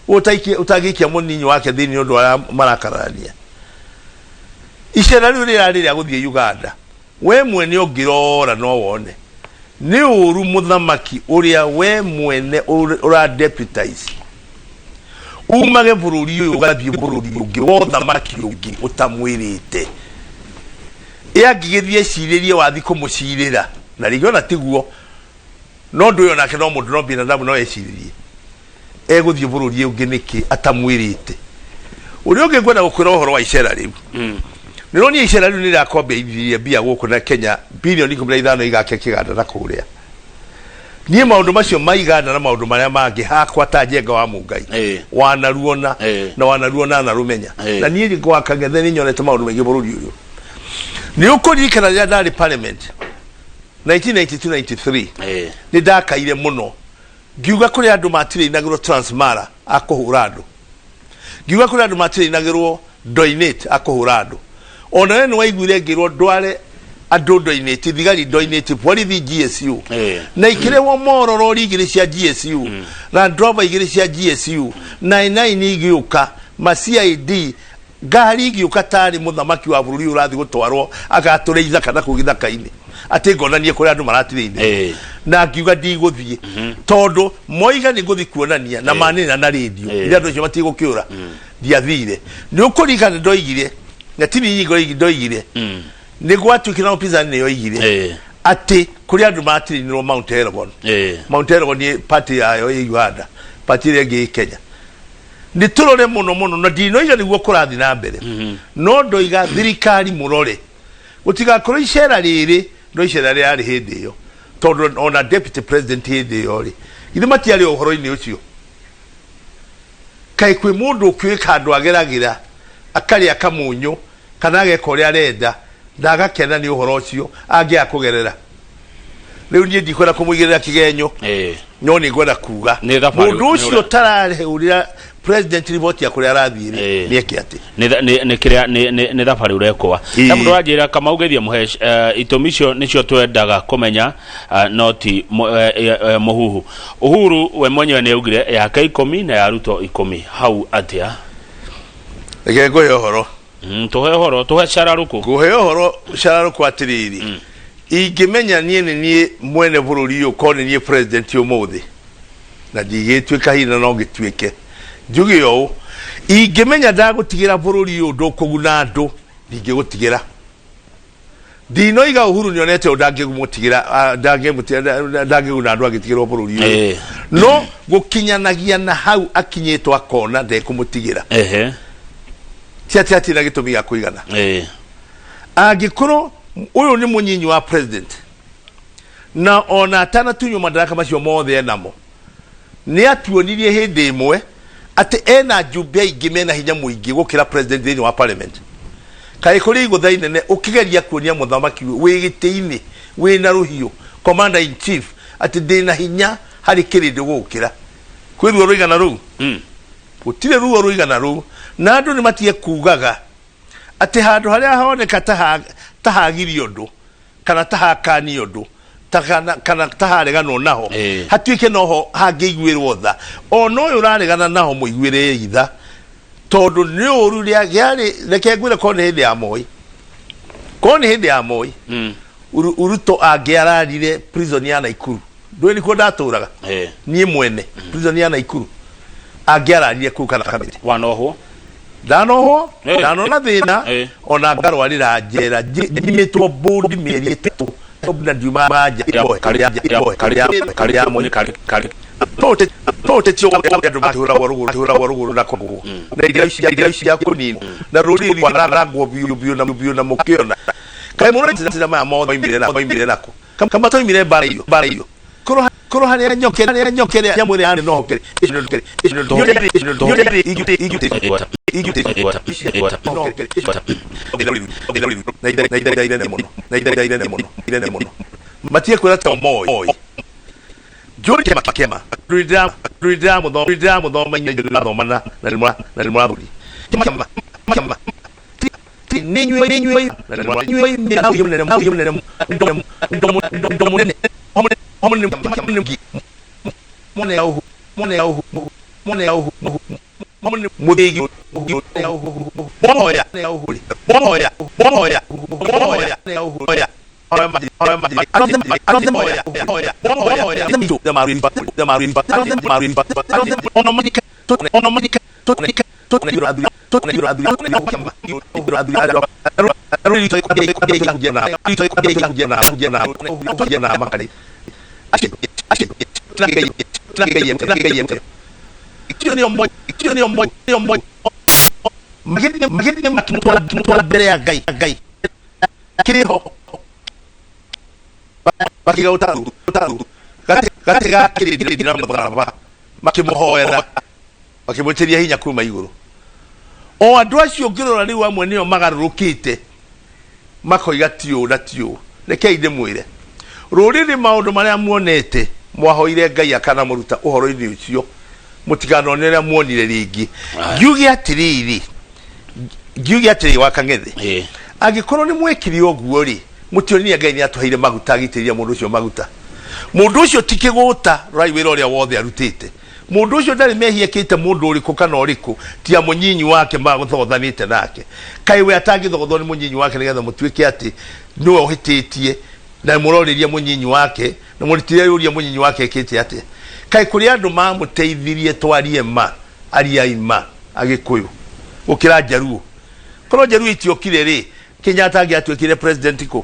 Speaker 2: ũyũ ũtangĩikia mũninyi wake thĩinĩ nĩ ũndũ wa marakararania. Icera rĩu rĩrarĩ rĩa gũthiĩ Uganda, we mwene ũngĩrora no wone nĩ ũru mũthamaki ũrĩa we mwene ũra deputize umage bũrũri ũyũ ũgathiĩ bũrũri ũngĩ wa ũthamaki ũngĩ ũtamwĩrĩte. Ĩ angĩgĩthiĩ ecirĩrie wathi kũmũcirĩra na rĩngĩ ona tiguo, no ũndũ ũyũ onake no mũndũ no binadamu no ecirĩrie egũthiĩ bũrũri ũngĩ nĩkĩ atamwĩrĩte. Ũrĩa ũngĩ ngwenda gũkwĩra ũhoro wa icera rĩu, nĩũronire icera rĩu nĩrĩrakombithia mbia gũkũ na Kenya bilioni 15 igake kĩganda na kũrĩa. Niĩ maũndũ macio ma iganda na maũndũ marĩa mangĩ hakwa ta Njenga wa Mũngai wanaruona na wanaruona anarũmenya. Na niĩ gwa Kang'ethe nĩ nyonete maũndũ maingĩ bũrũri ũyũ. Nĩ ũkũririkana rĩrĩa ndarĩ parliament 1992-93 nĩ ndakaire mũno ngiuga kũrĩ andũ matirĩinagĩrwo Transmara a kũhũra andũ, ngiuga kũrĩ andũ matirĩinagĩrwo Ndoinate a kũhũra andũ. Ona we nĩ waiguire ngĩrwo ndware andũ Ndoinate, thigari Ndoinate, borithi GSU. Na ikĩrehwo moro rori igĩrĩ cia GSU, Land Rover igĩrĩ cia GSU, nine nine igĩũka, ma CID, ngari igĩũka tarĩ mũthamaki wa bũrũri ũyũ ũrathiĩ gũtwarwo agatũre ithaka na kũu gĩthaka-inĩ atĩ ngonanie kũrĩa andũ maratirĩire. Na ngiuga ndigũthiĩ tondũ moiga nĩ ngũthiĩ kuonania na manĩrĩra na rĩndio iria andũ acio matigũkĩũra. Ndiathire. Nĩ ũkũririkana ndoigire na ti niĩ ndoigire, ndoigire nĩ gwatuĩkire na upinzani nĩ yoigire atĩ kũrĩ andũ matirĩinĩrwo Mount Elgon. Mount Elgon nĩ party yayo ĩ Uganda, party ĩrĩa ĩngĩ ĩ Kenya. Nĩ tũrore mũno mũno na ndinoiga nĩguo kũrathiĩ na mbere, no ndoiga thirikari mũrore gũtigakorwo icera rĩrĩ no icera rĩarĩ hĩndĩ ĩyo, tondũ ona deputy president hĩndĩ ĩyo rĩ githĩ matiarĩ ũhoro-inĩ ũcio. Kaĩ kwĩ mũndũ ũkĩũĩ handũ ageragĩra akarĩa kamũnyũ kana ageka ũrĩa arenda na agakena nĩ ũhoro ũcio angĩaga kũgerera. Rĩu niĩ ndikwenda kũmũigĩrĩra kĩgenyo no nĩ ngwenda kuga
Speaker 1: Nĩ thabarĩ-
Speaker 2: mũndũ ũcio ũtarahũrĩra president riboti ya kũrĩa arathiĩ rĩ nĩ eke atĩ
Speaker 1: Nĩ kĩrĩa nĩ thabarĩ ũrekwa na mũndũ ũranjĩra Kamau geithia mũhe itũmi icio nĩcio twendaga kũmenya no ti mũhuhu. Uhuru we mwenyewe nĩ augire yake ikũmi na ya Ruto ikũmi hau atĩa?
Speaker 2: Reke ngũhe ũhoro.
Speaker 1: Tũhe ũhoro, tũhe cararũkũ.
Speaker 2: Ngũhe ũhoro cararũkũ atĩrĩrĩ, ingĩmenya niĩ nĩ niĩ mwene bũrũri ũyũ korwo nĩ niĩ president ũmũthĩ na ndigĩtuĩka hihi na no ngĩtuĩke, njuge ũũ, ingĩmenya ndagũtigĩra bũrũri ũyũ ndũkũguna andũ ndingĩgũtigĩra. Ndinoiga Uhuru nĩonete ũndũ ndangĩmũtigĩra, ndangĩmũtigĩra, ndangĩguna andũ agĩtigĩrwo bũrũri ũyũ. No gũkinyanagia na hau akinyĩtwo akona ndekũmũtigĩra. Ti atĩ atirĩ na gĩtũmi gĩa kũigana. Angĩkorwo ũyũ nĩ mũnyinyi wa president na ona atanatunywo madaraka macio mothe enamo, nĩ atuonirie hĩndĩ ĩmwe atĩ ena njumbe aingĩ mena hinya mũingĩ gũkĩra president thĩinĩ wa parliament. Kaĩ kũrĩ igũtha inene ũkĩgeria kuonia mũthamaki wĩ gĩtĩ-inĩ wĩna rũhiũ commander in chief atĩ ndĩna hinya harĩ kĩrĩndĩ gũgũkĩra. Kwĩ ruo rũigana rũu? Gũtirĩ ruo rũigana rũu. Na andũ nĩ matige kugaga atĩ handũ harĩa honeka ta hagirio ũndũ kana ta hakanio ũndũ ta kana ta hareganwo naho, hatuĩke noho hangĩiguĩrwo tha. Ona ũyũ ũraregana naho mũiguĩrei tha, tondũ nĩ ũru rĩa gĩarĩ. Reke ngwĩre, korwo nĩ hĩndĩ ya Moi, korwo nĩ hĩndĩ ya Moi, Ruto angĩararire prison ya Naikuru, ndũĩ nĩkuo ndatũraga niĩ mwene, prison ya Naikuru angĩararire kũu kana Kamiti.
Speaker 1: Wanohwo?
Speaker 2: Ndanohwo. Ndanona thĩna. Ona ngarwarĩra njera, njimĩtwo mbũndi mĩeri 3 na ndiuma nja. Tũtetio andũ matũragwo rũgũrũ, tũragwo rũgũrũ na kũgũrũ na irio ici, irio ici cia kũninwo na rũrĩrĩ rwarangwo biũ biũ na biũ na mũkĩona kaĩ mũrona maya mothe moimire na moimire nako kama toimire mbara iyo, mbara iyo korwo korwo harĩa nyoke, harĩa nyoke ĩrĩa nyamũ ĩrĩa yarĩ no hokere matige kwĩra ta moi njũri kĩama kĩama ndĩramuthoma ndĩrathoma na nĩmũrathuri kĩama kĩama nĩ inyuĩ, nĩ inyuĩ, inyuĩ mũnene Magĩthiĩ mbere ya Ngai, Ngai kĩrĩ ho makiga ũtaru ũtaru gatĩ ga kĩrĩndĩ na mũtharaba, makĩmũhoera, makĩmwĩtĩria hinya kuma igũrũ. O andũ acio ũngĩrora rĩu amwe nĩo magarũrũkĩte makoiga ti ũũ na ti ũũ. Rekei ndĩmwĩre, rũrĩrĩ, maũndũ marĩa muonete mwahoire Ngai akanamũruta ũhoro-inĩ ũcio, mũtikanone ũrĩa muonire rĩngĩ. Ngiuge atĩrĩrĩ, ngiuge atĩrĩ wa Kang'ethe, angĩkorwo nĩ mwekire ũguo rĩ, mũtionire Ngai nĩ atũheire maguta, agĩitĩrĩria mũndũ ũcio maguta. Mũndũ ũcio ti kĩgũta, rorai wĩra ũrĩa wothe arutĩte. Mũndũ ũcio ndarĩ mehia ekĩte mũndũ ũrĩkũ kana ũrĩkũ, tiga mũnyinyi wake mathogothanĩte nake. Kaĩ we atangĩthogothwo nĩ mũnyinyi wake nĩgetha mũtuĩke atĩ nĩwe ũhĩtĩtie, na mũrorĩria mũnyinyi wake, na mũtireyũria mũnyinyi wake ekĩte atĩa? Kaĩ kũrĩ andũ mamũteithirie, twarie ma, ariai ma, Agĩkũyũ gũkĩra Njaruo? Korwo Njaruo itiokire rĩ, Kenyatta angĩatuĩkire president kũ?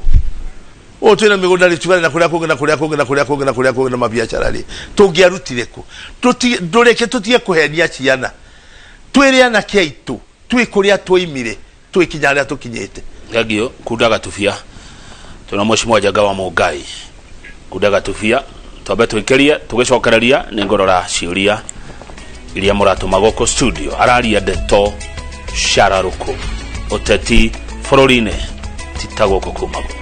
Speaker 2: Ũũ twĩna mĩgũnda Rift Valley na kũrĩa kũngĩ na kũrĩa kũngĩ na kũrĩa kũngĩ na kũrĩa kũngĩ na mabiacara rĩ, tũngĩarutire kũ? Ndũreke tũtige kũhenia ciana, twĩre anake aitũ twĩ kũrĩa twoimire twĩkinya harĩa tũkinyĩte.
Speaker 1: Thengio. Kunda Gatubia, twĩna Mheshimiwa Njenga wa Mũngai. Kunda Gatubia, twambe twĩkĩrie, tũgĩcokereria nĩ ngũrora ciũria iria mũratũma gũkũ studio. Araria ndeto cararũkũ ũteti bũrũri-inĩ ti ta gũkũ kumagwo.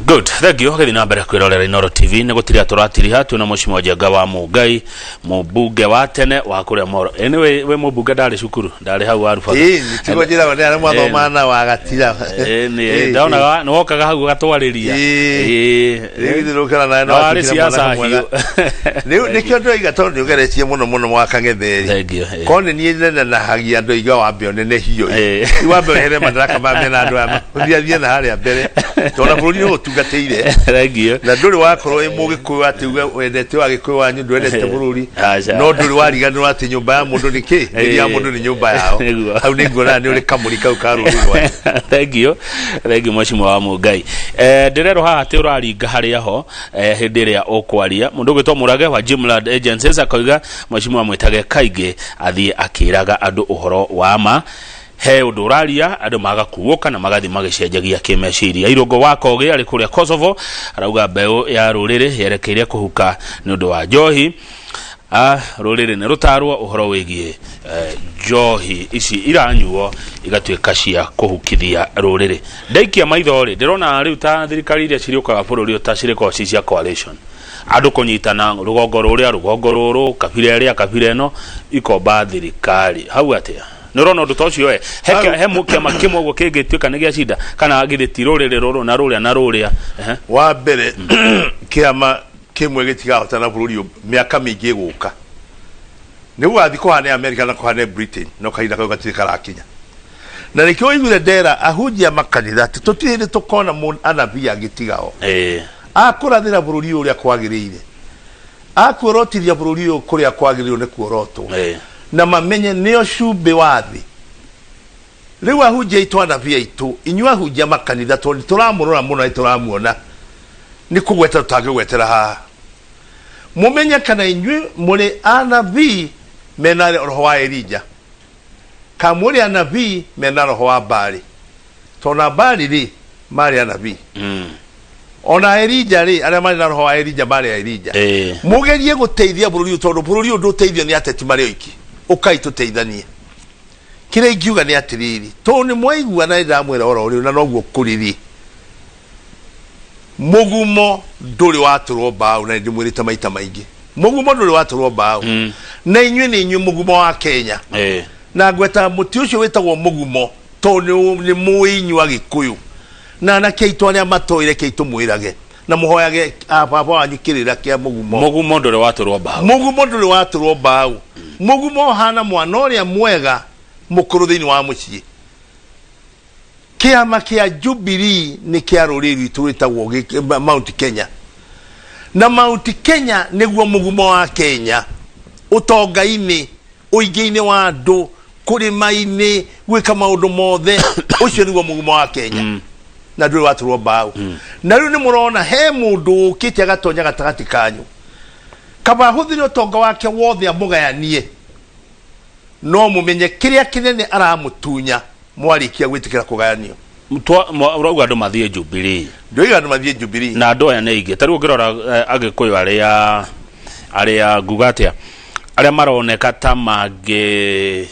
Speaker 1: Good, thank you. Gĩthiĩ na mbere kwĩrorera Inooro TV, nĩ gũtiria tũratiriha twĩna Mheshimiwa Njenga wa Mũngai, mũmbunge wa tene wa kũrĩa Moro. Ĩ nĩ wĩ mũmbunge ndarĩ cukuru, ndarĩ hau warubaga.
Speaker 2: Ĩĩ, tiguo njĩragwo nĩ arĩa mwathomaga na wagatira.
Speaker 1: Ĩ nĩ ndonaga nĩ wokaga hau ũgatwarĩria.
Speaker 2: Ĩĩ. Rĩu ithuĩ rũkĩra nawe no
Speaker 1: Na warĩ
Speaker 2: watuĩkire
Speaker 1: siasa
Speaker 2: mwanake mwega.
Speaker 1: hiũ.
Speaker 2: Rĩu nĩkĩo ndoiga tondũ nĩ ũgeretie mũno mũno mwaka ng'etheri.
Speaker 1: Thank you, ĩĩ.
Speaker 2: Korwo nĩ niĩ nenenahagia ndoiga wambe ũnenehio.
Speaker 1: Ĩĩ.
Speaker 2: Rĩu wambe wehere madaraka maya mena andũ aya, ũthiĩ athiĩ na harĩa mbere. Tondũ ona bũrũri nĩ ũtungatĩire. wĩkĩrĩire.
Speaker 1: Thank you.
Speaker 2: Na ndũrĩ wakorwo wĩ Mũgĩkũyũ atĩ uge wendete Wagĩkũyũ wanyu, ndwendete bũrũri.
Speaker 1: Aca.
Speaker 2: No ndũrĩ wariganĩrwo atĩ nyũmba ya mũndũ nĩ kĩ, nĩ ya mũndũ nĩ nyũmba yao.
Speaker 1: Nĩguo.
Speaker 2: Hau nĩ nguona nĩ ũrĩ kamũri kau ka rũrĩrĩ rwanyu.
Speaker 1: Thank you, thank you, mheshimiwa wa Mungai. Ndĩrerwo haha atĩ ũraringa harĩa ho hĩndĩ ĩrĩa ũkwaria. Mũndũ ũgwĩtwo Mũrage wa Jimland Agencies akoiga mheshimiwa mwĩtage kaingĩ athiĩ akĩraga andũ ũhoro wa ma. He ũndũ ũraria andũ magakuũka na magathiĩ magĩcenjagia kĩmeciria. Irũngũ wa Kogĩ arĩ kũrĩa Kosovo arauga mbeũ ya rũrĩrĩ yerekeire kũhuka nĩ ũndũ wa njohi. Rũrĩrĩ nĩ rũtarwo ũhoro wĩgiĩ njohi ici iranyuo igatuĩka cia kũhukithia rũrĩrĩ. Ndaikia maitho rĩ, ndĩrona rĩu ta thirikari iria cirĩũkaga bũrũri ũyũ ta cirĩkoragwo ci cia coalition, andũ kũnyitana rũgongo rũrĩa, rũgongo rũrũ, kabira ĩrĩa, kabira ĩno, ikomba thirikari. Hau atĩa? Nĩ ũrona ũndũ ta ũcio? We he he kĩama kĩmwe ũguo kĩngĩtuĩka nĩ gĩacinda, kana githĩ ti rũrĩrĩ rũrũ na rũrĩa na rũrĩa? Ehe.
Speaker 2: Wa mbere, kĩama kĩmwe gĩtigahotana bũrũri ũyũ mĩaka mĩingĩ ĩgũka. Nĩ gũgathiĩ kũhane America na kũhane Britain, no kahinda kau gatirĩ karakinya. Na nĩkĩo ũiguire ndera ahunjia makanitha atĩ tũtirĩ hĩndĩ tũkona anabii angĩ tigao. Akũrathĩra bũrũri ũyũ ũrĩa kwagĩrĩire, akuorotithia bũrũri ũyũ kũrĩa kwagĩrĩirwo nĩ kuorotwo, na mamenye nĩo cumbĩ wa thĩ. Rĩu ahunjia aitũ, anabii aitũ, inyuĩ ahunjia makanitha, tondũ nĩ tũramũrora mũno na nĩ tũramuona, nĩ kũgweta tũtangĩgwetera haha. Mũmenye kana inyuĩ mũrĩ anabii mena roho wa Elija, kana mũrĩ anabii mena roho wa Baali. Tondũ na Baali rĩ, marĩ anabii. Ona Elija rĩ, arĩa marĩ na roho wa Elija marĩ a Elija. Mũgerie gũteithia bũrũri ũyũ, tondũ bũrũri ũyũ ndũteithio nĩ ateti marĩ oiki. Ũkai tũteithanie. Kĩrĩa ingiuga nĩ atĩrĩrĩ, tondũ nĩ mwaigua na nĩ ndamwĩra oro rĩu na noguo kũrĩ rĩ, mũgumo ndũrĩ watũrwo mbaũ, na nĩ ndĩmwĩrĩte maita maingĩ, mũgumo ndũrĩ watũrwo mbaũ. Na inyuĩ nĩ inyuĩ mũgumo wa Kenya. Na ngweta mũtĩ ũcio wĩtagwo mũgumo tondũ nĩ mũĩ inyuĩ Agĩkũyũ na anake aitũ arĩa matoĩ, rekei tũmwĩrage na mũhoyage a baba wanyu kĩrĩra kĩa mũgumo.
Speaker 1: Mũgumo ndũrĩ watũrwo mbaũ.
Speaker 2: Mũgumo ndũrĩ watũrwo mbaũ. Mũgumo ũhana mwana ũrĩa mwega mũkũrũ thĩinĩ wa mũciĩ. Kĩama kĩa Jubilee nĩ kĩa rũrĩrĩ rwitũ rwĩtagwo Mount Kenya, na Mount Kenya nĩguo mũgumo wa Kenya ũtonga-inĩ, ũingĩ-inĩ wa andũ, kũrĩma-inĩ, gwĩka maũndũ mothe, ũcio nĩguo mũgumo wa Kenya. Na ndũrĩ watũrwo mbaũ. Na rĩu nĩ mũrona he mũndũ ũkĩte agatonya gatagatĩ kanyu, kaba ahũthĩre ũtonga wake wothe amũgayanie, no mũmenye kĩrĩa kĩnene aramũtunya mwarĩkia gwĩtĩkĩra kũgayanio.
Speaker 1: Ũrauga andũ mathiĩ Jubilee?
Speaker 2: Ndoiga andũ mathiĩ Jubilee.
Speaker 1: Na andũ aya nĩ aingĩ. Ta rĩu ũngĩrora Agĩkũyũ arĩa nguga atĩa, arĩa maroneka ta mangĩ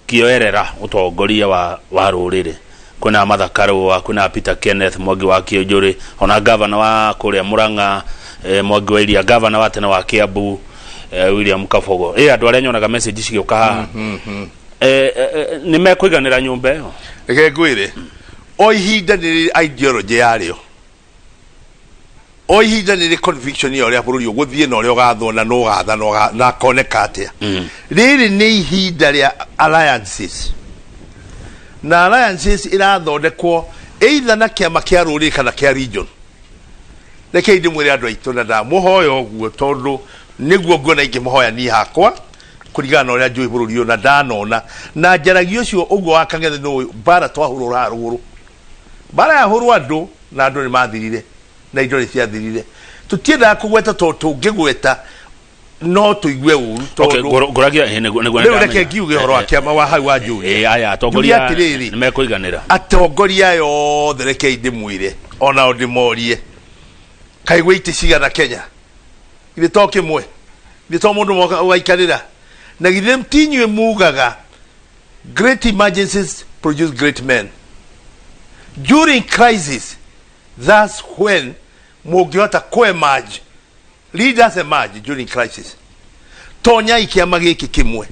Speaker 1: kĩoerera ũtongoria wa rũrĩrĩ, kwĩna Martha Karũa, kwĩna Peter Kenneth Mwangi wa Kĩũnjũrĩ, ona gavana wa kũrĩa Murang'a, Mwangi wa Iria, gavana wa tene wa Kiambu, William Kabogo. Andũ arĩa nyonaga message cigĩũka haha, nĩ mekũiganĩra nyũmba ĩyo?
Speaker 2: Reke ngwĩre, o ihinda nĩ rĩrĩ ideology yarĩo, o ihinda nĩ rĩrĩ conviction ya ũrĩa bũrũri ũgũthiĩ na ũrĩa ũgathwo na nũ ũgatha na akoneka atĩa. Rĩrĩ nĩ ihinda rĩa alliances, na alliances irathondekwo either na kĩama kĩa rũrĩrĩ kana kĩa region. Rekei ndĩmwĩre andũ aitũ, na ndamũhoya ũguo tondũ nĩguo nguona ingĩmũhoya niĩ hakwa kũringana na ũrĩa njũĩ bũrũri ũyũ na ndanona na njaragia ũcio ũguo wa Kang'ethe nĩ mbara twahũrwo haha rũgũrũ, mbara yahũrwo andũ na andũ nĩ mathirire na indo nĩ ciathirire. Tũtiendaga kũgweta tondũ tũngĩgweta no tũigue ũru.
Speaker 1: Okay, tondũ ngũragia nĩguo
Speaker 2: rĩu reke ngiuge ũhoro wa kĩama wa hau wa njũria.
Speaker 1: Aya atongoria
Speaker 2: Njuge atĩrĩrĩ.
Speaker 1: nĩ mekũiganĩra?
Speaker 2: Atongoria aya othe rekei ndĩmwĩre onao ndĩmorie, kaĩ gwĩ itĩ cigana Kenya? Githĩ to kĩmwe? Githĩ to mũndũ ũmwe ũgaikarĩra? Na githĩ ti inyuĩ mugaga great emergencies produce great men? During crisis, that's when mũngĩhota kũ-emerge. Leaders emerge during crisis. Tonyai kĩama gĩkĩ kĩmwe.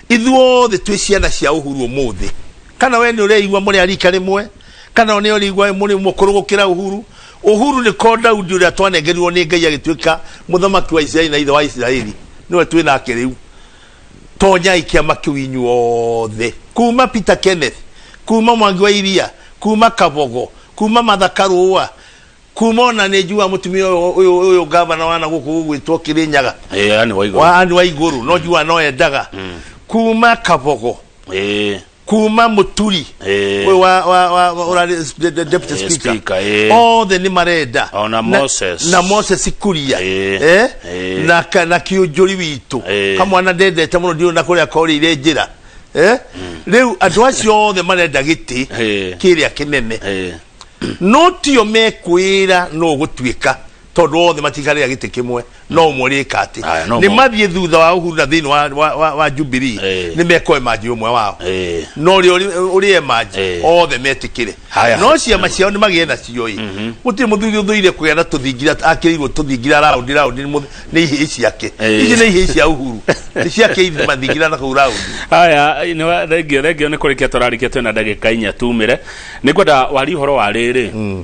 Speaker 2: Ithuothe twĩ ciana cia Uhuru ũmũthĩ. Kana we nĩ ũreigua mũrĩ a rika rĩmwe, kana nĩ ũreigua mũrĩ mũkũrũ gũkĩra Uhuru. Uhuru nĩ ko Daudi ũrĩa twanengerirwo nĩ Ngai agĩtuĩka mũthamaki wa Isiraeli na ithe wa Isiraeli, nĩwe twĩ nake rĩu. Tonyai kĩama kĩu inyuothe, kuma Peter Kenneth, kuma Mwangi wa Iria, kuma Kabogo. Kuma Martha Karũa, kuma ona nĩ njua mũtumia ũyũ ũyũ ũyũ gavana wa na gũkũ gũgwĩtwo Kĩrĩnyaga.
Speaker 1: Ĩĩ, Anne Waigũrũ.
Speaker 2: Wa Anne Waigũrũ no njua no endaga. Kuma Kabogo. Kuma Mũturi. Ũyũ wa wa wa wa- ũrarĩ deputy speaker.
Speaker 1: Speaker, ĩĩ.
Speaker 2: Othe nĩ marenda.
Speaker 1: Ona Moses.
Speaker 2: Na Moses Kuria. Eh? Na Kĩũnjũri witũ. Kamwana ndendete mũno ndiũĩ na kũrĩa korĩire njĩra. Eh? Rĩu andũ acio othe marenda gĩtĩ kĩrĩa kĩnene. No tio mekwĩra no gũtuĩka tondũ othe matikarĩa gĩtĩ kĩmwe no ũmwe rĩka atĩ
Speaker 1: Aya, no
Speaker 2: nĩ
Speaker 1: mo-
Speaker 2: mathiĩ thutha wa Uhuru na thĩinĩ wa Jubilee nĩ mekoe manji ũmwe wao no ũrĩa ũrĩ emanji othe metĩkĩre.
Speaker 1: Haya.
Speaker 2: No ciama ciao nĩ magĩe nacio ĩ gũtirĩ mũthuri ũthũire kũgĩa na tũthingira akĩrĩirwo tũthingira raundi raundi nĩ ihĩĩ ciake. Ici nĩ ihĩĩ cia Uhuru nĩ ciake mathingira na kũu raundi.
Speaker 1: Haya, thengio thengio nĩ kũrĩkia tũrarĩkia twĩna ndagĩka 4 tumĩre. Nĩ ngwenda warie ũhoro wa rĩrĩ.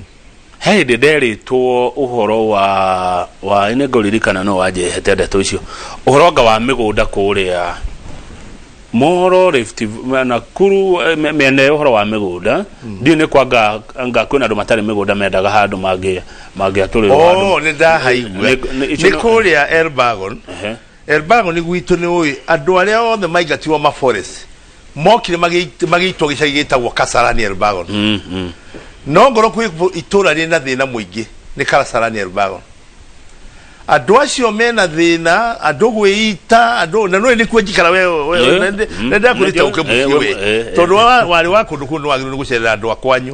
Speaker 1: He hĩndĩ nderĩtwo ũhoro wa nĩ ngũririkana no wanjehete ndeto icio. Ũhoro anga wa mĩgũnda kũrĩa Moro Rift Nakuru mĩena ĩyo ũhoro wa mĩgũnda. Ndiũĩ nĩ kwa anga kwĩna andũ matarĩ mĩgũnda mendaga handũ mangĩatũrĩrwo handũ.
Speaker 2: Oh, nĩ ndahaigua.
Speaker 1: Icio
Speaker 2: Nĩ kũrĩa Elbagon. Elbagon gwitũ nĩ ũĩ andũ arĩa othe maingatirwo ma forest mokire magĩitwo gĩcagi gĩtagwo Kasarani Elbagon. No ngorwo kwĩ itũra rĩna thĩna mũingĩ nĩ Kasarani Elbagon. Andũ acio mena thĩna, andũ gwĩita, andũ na nĩũĩ nĩkuo njikara we we nĩ ndakwĩrĩte ũke mũciĩ we. Tondũ warĩ wa kũndũ kũu nĩ wagĩrĩirwo nĩ gũcerera andũ a kwanyu.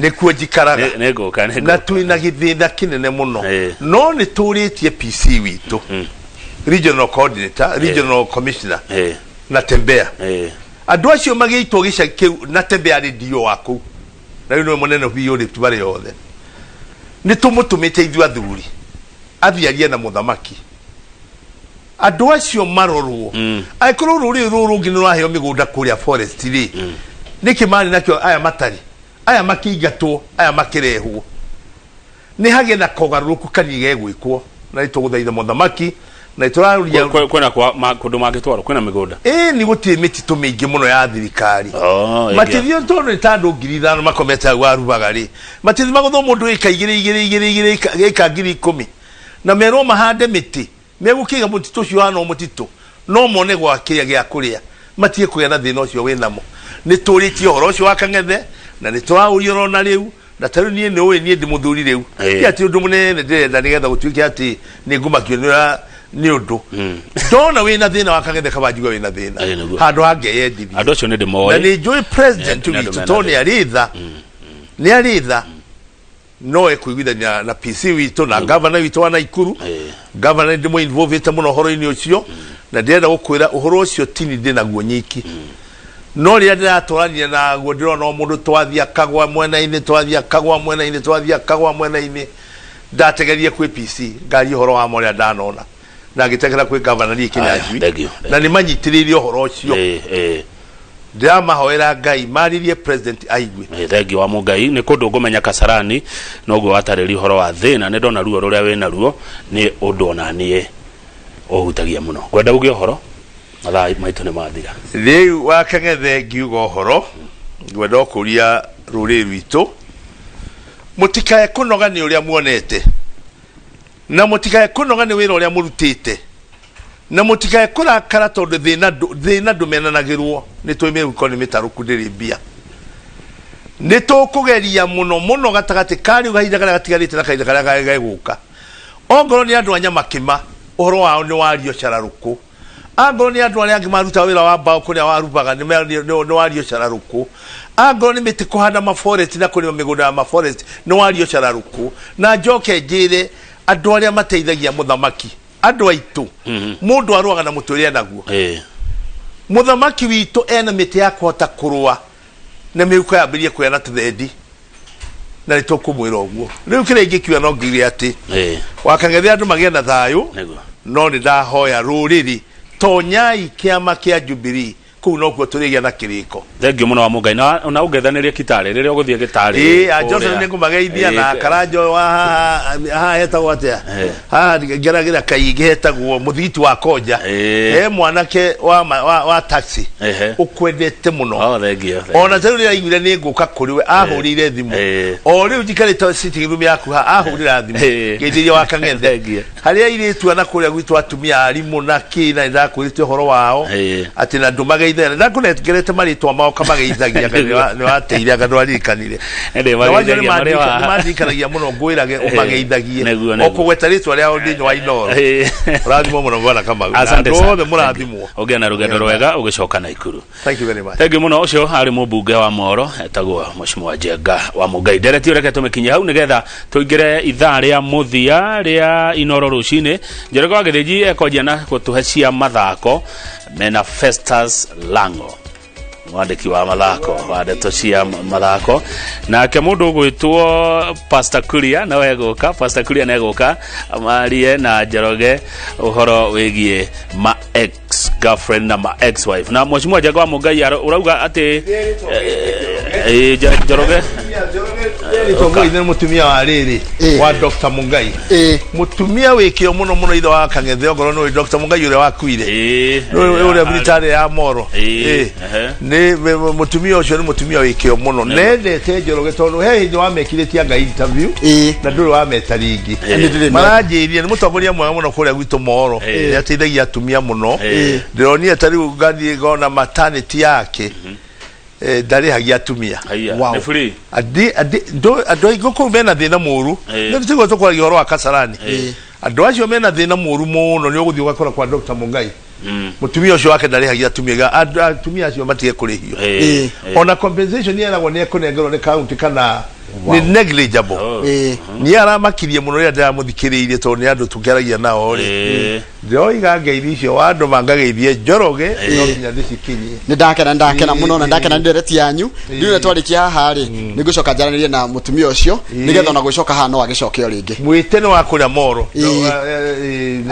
Speaker 2: Nĩkuo njikaraga.
Speaker 1: Nĩ ngũka, nĩ
Speaker 2: Na
Speaker 1: ngũka.
Speaker 2: twĩna gĩthĩna kĩnene mũno. No nĩ tũrĩtie PC witũ. Regional coordinator, regional commissioner na Tembea. Andũ acio magĩitwo gĩcagi kĩu na Tembea arĩ DO wa kũu. Na rĩu nĩwe mũnene biũ Rift Valley yothe. Nĩ tũmũtũmĩte ithuĩ athuri athiĩ arie na mũthamaki. Andũ acio marorwo. Angĩkorwo rũrĩrĩ rũrũ rũngĩ nĩ rwaheo mĩgũnda kũrĩa forest rĩ, nĩkĩ marĩ nakĩo aya matarĩ? Aya makĩingatwo, aya makĩrehwo. Nĩ hagĩe na kogarũrũku kanini gegwĩkwo. Na nĩ tũgũthaitha mũthamaki na nĩ tũraria
Speaker 1: Kwĩna kũndũ mangĩtwarwo, kwĩna mĩgũnda.
Speaker 2: Ĩĩ, nĩ gũtirĩ mĩtitũ mĩingĩ mũno ya thirikari.
Speaker 1: Oh, ĩngĩ.
Speaker 2: Matithio tondũ nĩ ta andũ 5,000 makomete hau warubaga rĩ. Matithio magũthwo mũndũ ĩka igĩrĩ igĩrĩ igĩrĩ igĩrĩ ĩka 10,000. Na merwo mahande mĩtĩ. Megũkĩiga mũtitũ ũcio ũhana o mũtitũ. No mone gwa kĩrĩa gĩa kũrĩa. Matige kũgĩa na thĩna ũcio wĩnamo. Nĩ tũrĩtie ũhoro ũcio wa Kang'ethe na nĩ tũraũria oro na rĩu. Na ta rĩu niĩ nĩ ũĩ niĩ ndĩ mũthuri rĩu. Ti atĩ ũndũ mũnene ndĩrenda nĩgetha gũtuĩke atĩ nĩ ngũmakio nĩ ũrĩa nĩ ũndũ. Ndona wĩna thĩna wa Kang'ethe kaba njigue wĩna thĩna.
Speaker 1: Ĩĩ, nĩguo.
Speaker 2: Handũ ha ngeyendithie.
Speaker 1: Andũ acio nĩ ndĩmoĩ.
Speaker 2: Na nĩ njũĩ president
Speaker 1: Nĩ andũ
Speaker 2: witũ
Speaker 1: mena
Speaker 2: tondũ nĩ
Speaker 1: thĩna.
Speaker 2: arĩ tha. Nĩ arĩ tha. No ekũiguithania na PC witũ na governor witũ wa Naikuru. Governor nĩ ndĩmũ involvete mũno ũhoro-inĩ ũcio na ndĩrenda gũkwĩra ũhoro ũcio tini ndĩ naguo nyiki. No rĩrĩa ndĩratwarania naguo ndĩrona o mũndũ twathiĩ akagwa mwena-inĩ, twathiĩ akagwa mwena-inĩ, twathiĩ akagwa mwena-inĩ. Ndategerie kwĩ PC ngaria ũhoro wa ma ũrĩa ndanona na ngĩtegera kwĩ governor niĩ Kinyanjui.
Speaker 1: Thank you, thank
Speaker 2: Na nĩ manyitĩrĩire ũhoro ũcio. Ndĩramahoera Ngai marĩrie president aigue.
Speaker 1: Thengi wa Mũngai nĩ kũndũ ngũmenya Kasarani noguo watarĩria ũhoro wa thĩna nĩ ndona ruo rũrĩa wĩ naruo nĩ ũndũ ona niĩ ũhutagia mũno. Ngwenda uge ũhoro mathaa maitũ nĩ mathira.
Speaker 2: Rĩu wa Kang'ethe ngiuga ũhoro ngwenda kũria rũrĩrĩ rwitũ mũtikae kũnoga nĩ ũrĩa muonete na mũtikae kũnoga nĩ wĩra ũrĩa mũrutĩte na mũtikae kũrakara tondũ thĩna ndũmenanagĩrwo nĩ tũĩ mĩhuko nĩ mĩtarũku ndĩrĩ mbia. Nĩ tũkũgeria mũno mũno gatagatĩ ka rĩu kahinda karĩa gatigarĩte na kahinda karĩa gegũka. Ongorwo nĩ andũ a Nyamakĩma ũhoro wao nĩ wario cararũkũ. Angorwo nĩ andũ arĩa angĩ marutaga wĩra wa mbaũ kũrĩa warubaga nĩ wario cararũkũ. Angorwo nĩ mĩtĩ kũhanda maforest na kũrĩma mĩgũnda ya maforest nĩ wario cararũkũ. Na njoke njĩre andũ arĩa mateithagia mũthamaki andũ aitũ mũndũ arũaga na mũtĩ ũrĩa enaguo. Mũthamaki witũ ena mĩtĩ ya kũhota kũrũa na mĩhuko yambĩrĩrie kũgĩa na tũthendi na nĩ tũkũmwĩra ũguo. Rĩu kĩrĩa ingĩkiuga no ngiuge atĩ wakang'ethe andũ magĩe na thayũ no nĩ ndahoya rũrĩrĩ tonyai kĩama kĩa Jubilee. Kũu nokuo tũrĩgĩa na kĩrĩko.
Speaker 1: Thengiũ mũno wa Mũngai na na ũngethanĩrie kitarĩ rĩrĩa ũgũthiĩ gĩtarĩ.
Speaker 2: Ĩĩ, a Johnson nĩ ngũmageithia na Karanjo wa haha haha hetagwo atĩa? Haha ngeragĩra kaingĩ hetagwo mũthigiti wa Konja. He mwanake wa, wa, wa taxi ũkwendete mũno.
Speaker 1: Oh, thengiũ.
Speaker 2: Ona ta rĩu rĩrĩa aiguire nĩ ngũka kũrĩ we ahũrĩire thimũ. O rĩu njikarĩte sitting room yaku haha ahũrĩra thimũ. Ngeithĩria wa Kang'ethe. Harĩ airĩtu a na kũrĩa gwitũ atumia arimũ na kĩ na nĩndakwĩrĩte ũhoro wao
Speaker 1: Ĩĩ.
Speaker 2: atĩ na ndũmageithagia nĩndakũnengerete marĩtwa mao kamageithagia anga nĩwateire anga ndwaririkanire.
Speaker 1: Ĩndĩ
Speaker 2: Na wacio
Speaker 1: mageithagia marĩ wa-
Speaker 2: nĩmandirikanagia mũno ngwĩrage ũmageithagie.
Speaker 1: Nĩguo,
Speaker 2: O
Speaker 1: nĩguo.
Speaker 2: kũgweta rĩtwa rĩao thĩinĩ wa Inooro.
Speaker 1: Ĩĩ.
Speaker 2: Ũrathimwo mũno Bwana Kamau. Na
Speaker 1: Asante
Speaker 2: andũ
Speaker 1: sana.
Speaker 2: othe mũrathimwo.
Speaker 1: Ũgĩe na rũgendo rwega ũgĩcoka Naikuru.
Speaker 2: Thank you very much.
Speaker 1: Thengiũ mũno ũcio arĩ mũmbunge wa Moro etagwo Mheshimiwa Njenga wa Mũngai. Ndereti reke tũmĩkinyie hau nĩgetha tũingĩre ithaa rĩa mũthia rĩa Inoro rũcinĩ. Njoroge wa Gĩthĩnji ekwanjia na gũtũhe cia mathako mena Festus Lango mwandĩki wa mathako wa ndeto cia mathako nake mũndũ ũgwĩtwo Pastor Kuria no egũka Pastor Kuria no egũka marie na Njoroge ũhoro wĩgiĩ ma ex girlfriend na ma ex wife na mheshimiwa Njenga wa Mũngai ũrauga atĩ Njoroge
Speaker 2: Tondũ nĩ mũtumia wa rĩrĩ wa Dr. Mungai mũtumia wĩ kĩo mũno mũno ithe wa Kang'ethe ongorwo nĩ Dr. Mungai ũrĩa wakuire ũrĩa thibitarĩ ya Moro nĩ mũtumia ũcio nĩ mũtumia wĩ kĩo mũno nendete Njoroge tondũ he hĩndĩ wamekirĩtie anga interview na ndũrĩ wameta rĩngĩ. Maranjĩrire nĩ mũtongoria mwega mũno kũrĩa gwitũ Moro nĩ ateithagia atumia mũno ndĩronire ta rĩu ngathiĩ ngona maternity yake ndarĩhagia atumia.
Speaker 1: Haiya,
Speaker 2: Wow.
Speaker 1: nĩ free.
Speaker 2: Andũ aingĩ kũu mena thĩna mũru. Nĩ tiguo tũkwaragia ũhoro wa Kasarani andũ acio mena thĩna mũru mũno nĩ ũgũthiĩ ũgakora kwa Dr. Mungai mũtumia ũcio wake ndarĩhagia atumia atumia acio matige kũrĩhio ona compensation yeragwo nĩ ekũnengerwo nĩ county kana nĩ negligible. Niĩ aramakirie mũno rĩrĩa ndĩramũthikĩrĩirie tondũ nĩ andũ tũkĩaragia nao rĩ ndĩroiga ngeithi icio wa andũ mangageithie Njoroge no nginya ndĩcikinyie.
Speaker 3: Nĩ ndakena nĩ ndakena mũno na ndakena nĩ ndereti yanyu ndiũ na twarĩkia haha rĩ nĩ ngũcoka njaranĩrie na mũtumia ũcio nĩgetha ona gũcoka haha no agĩcoke o rĩngĩ.
Speaker 2: Mwĩte nĩ wa kũrĩa Moro.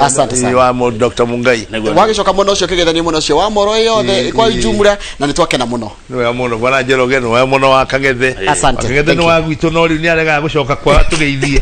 Speaker 3: Asante sana.
Speaker 2: Wa Dr. Mungai.
Speaker 3: Wagĩcoka mwena ũcio ũkĩgethania mwena ũcio wa Moro yothe kwa ijumla na nĩ twakena mũno.
Speaker 2: Nĩ wega mũno bwana Njoroge nĩ wega mũno wa Kang'ethe.
Speaker 3: Asante.
Speaker 2: Wa Kang'ethe
Speaker 3: Thank
Speaker 2: nĩ
Speaker 3: you.
Speaker 2: wa gwitũ no rĩu nĩ aregaga gũcoka kwa tũgeithie.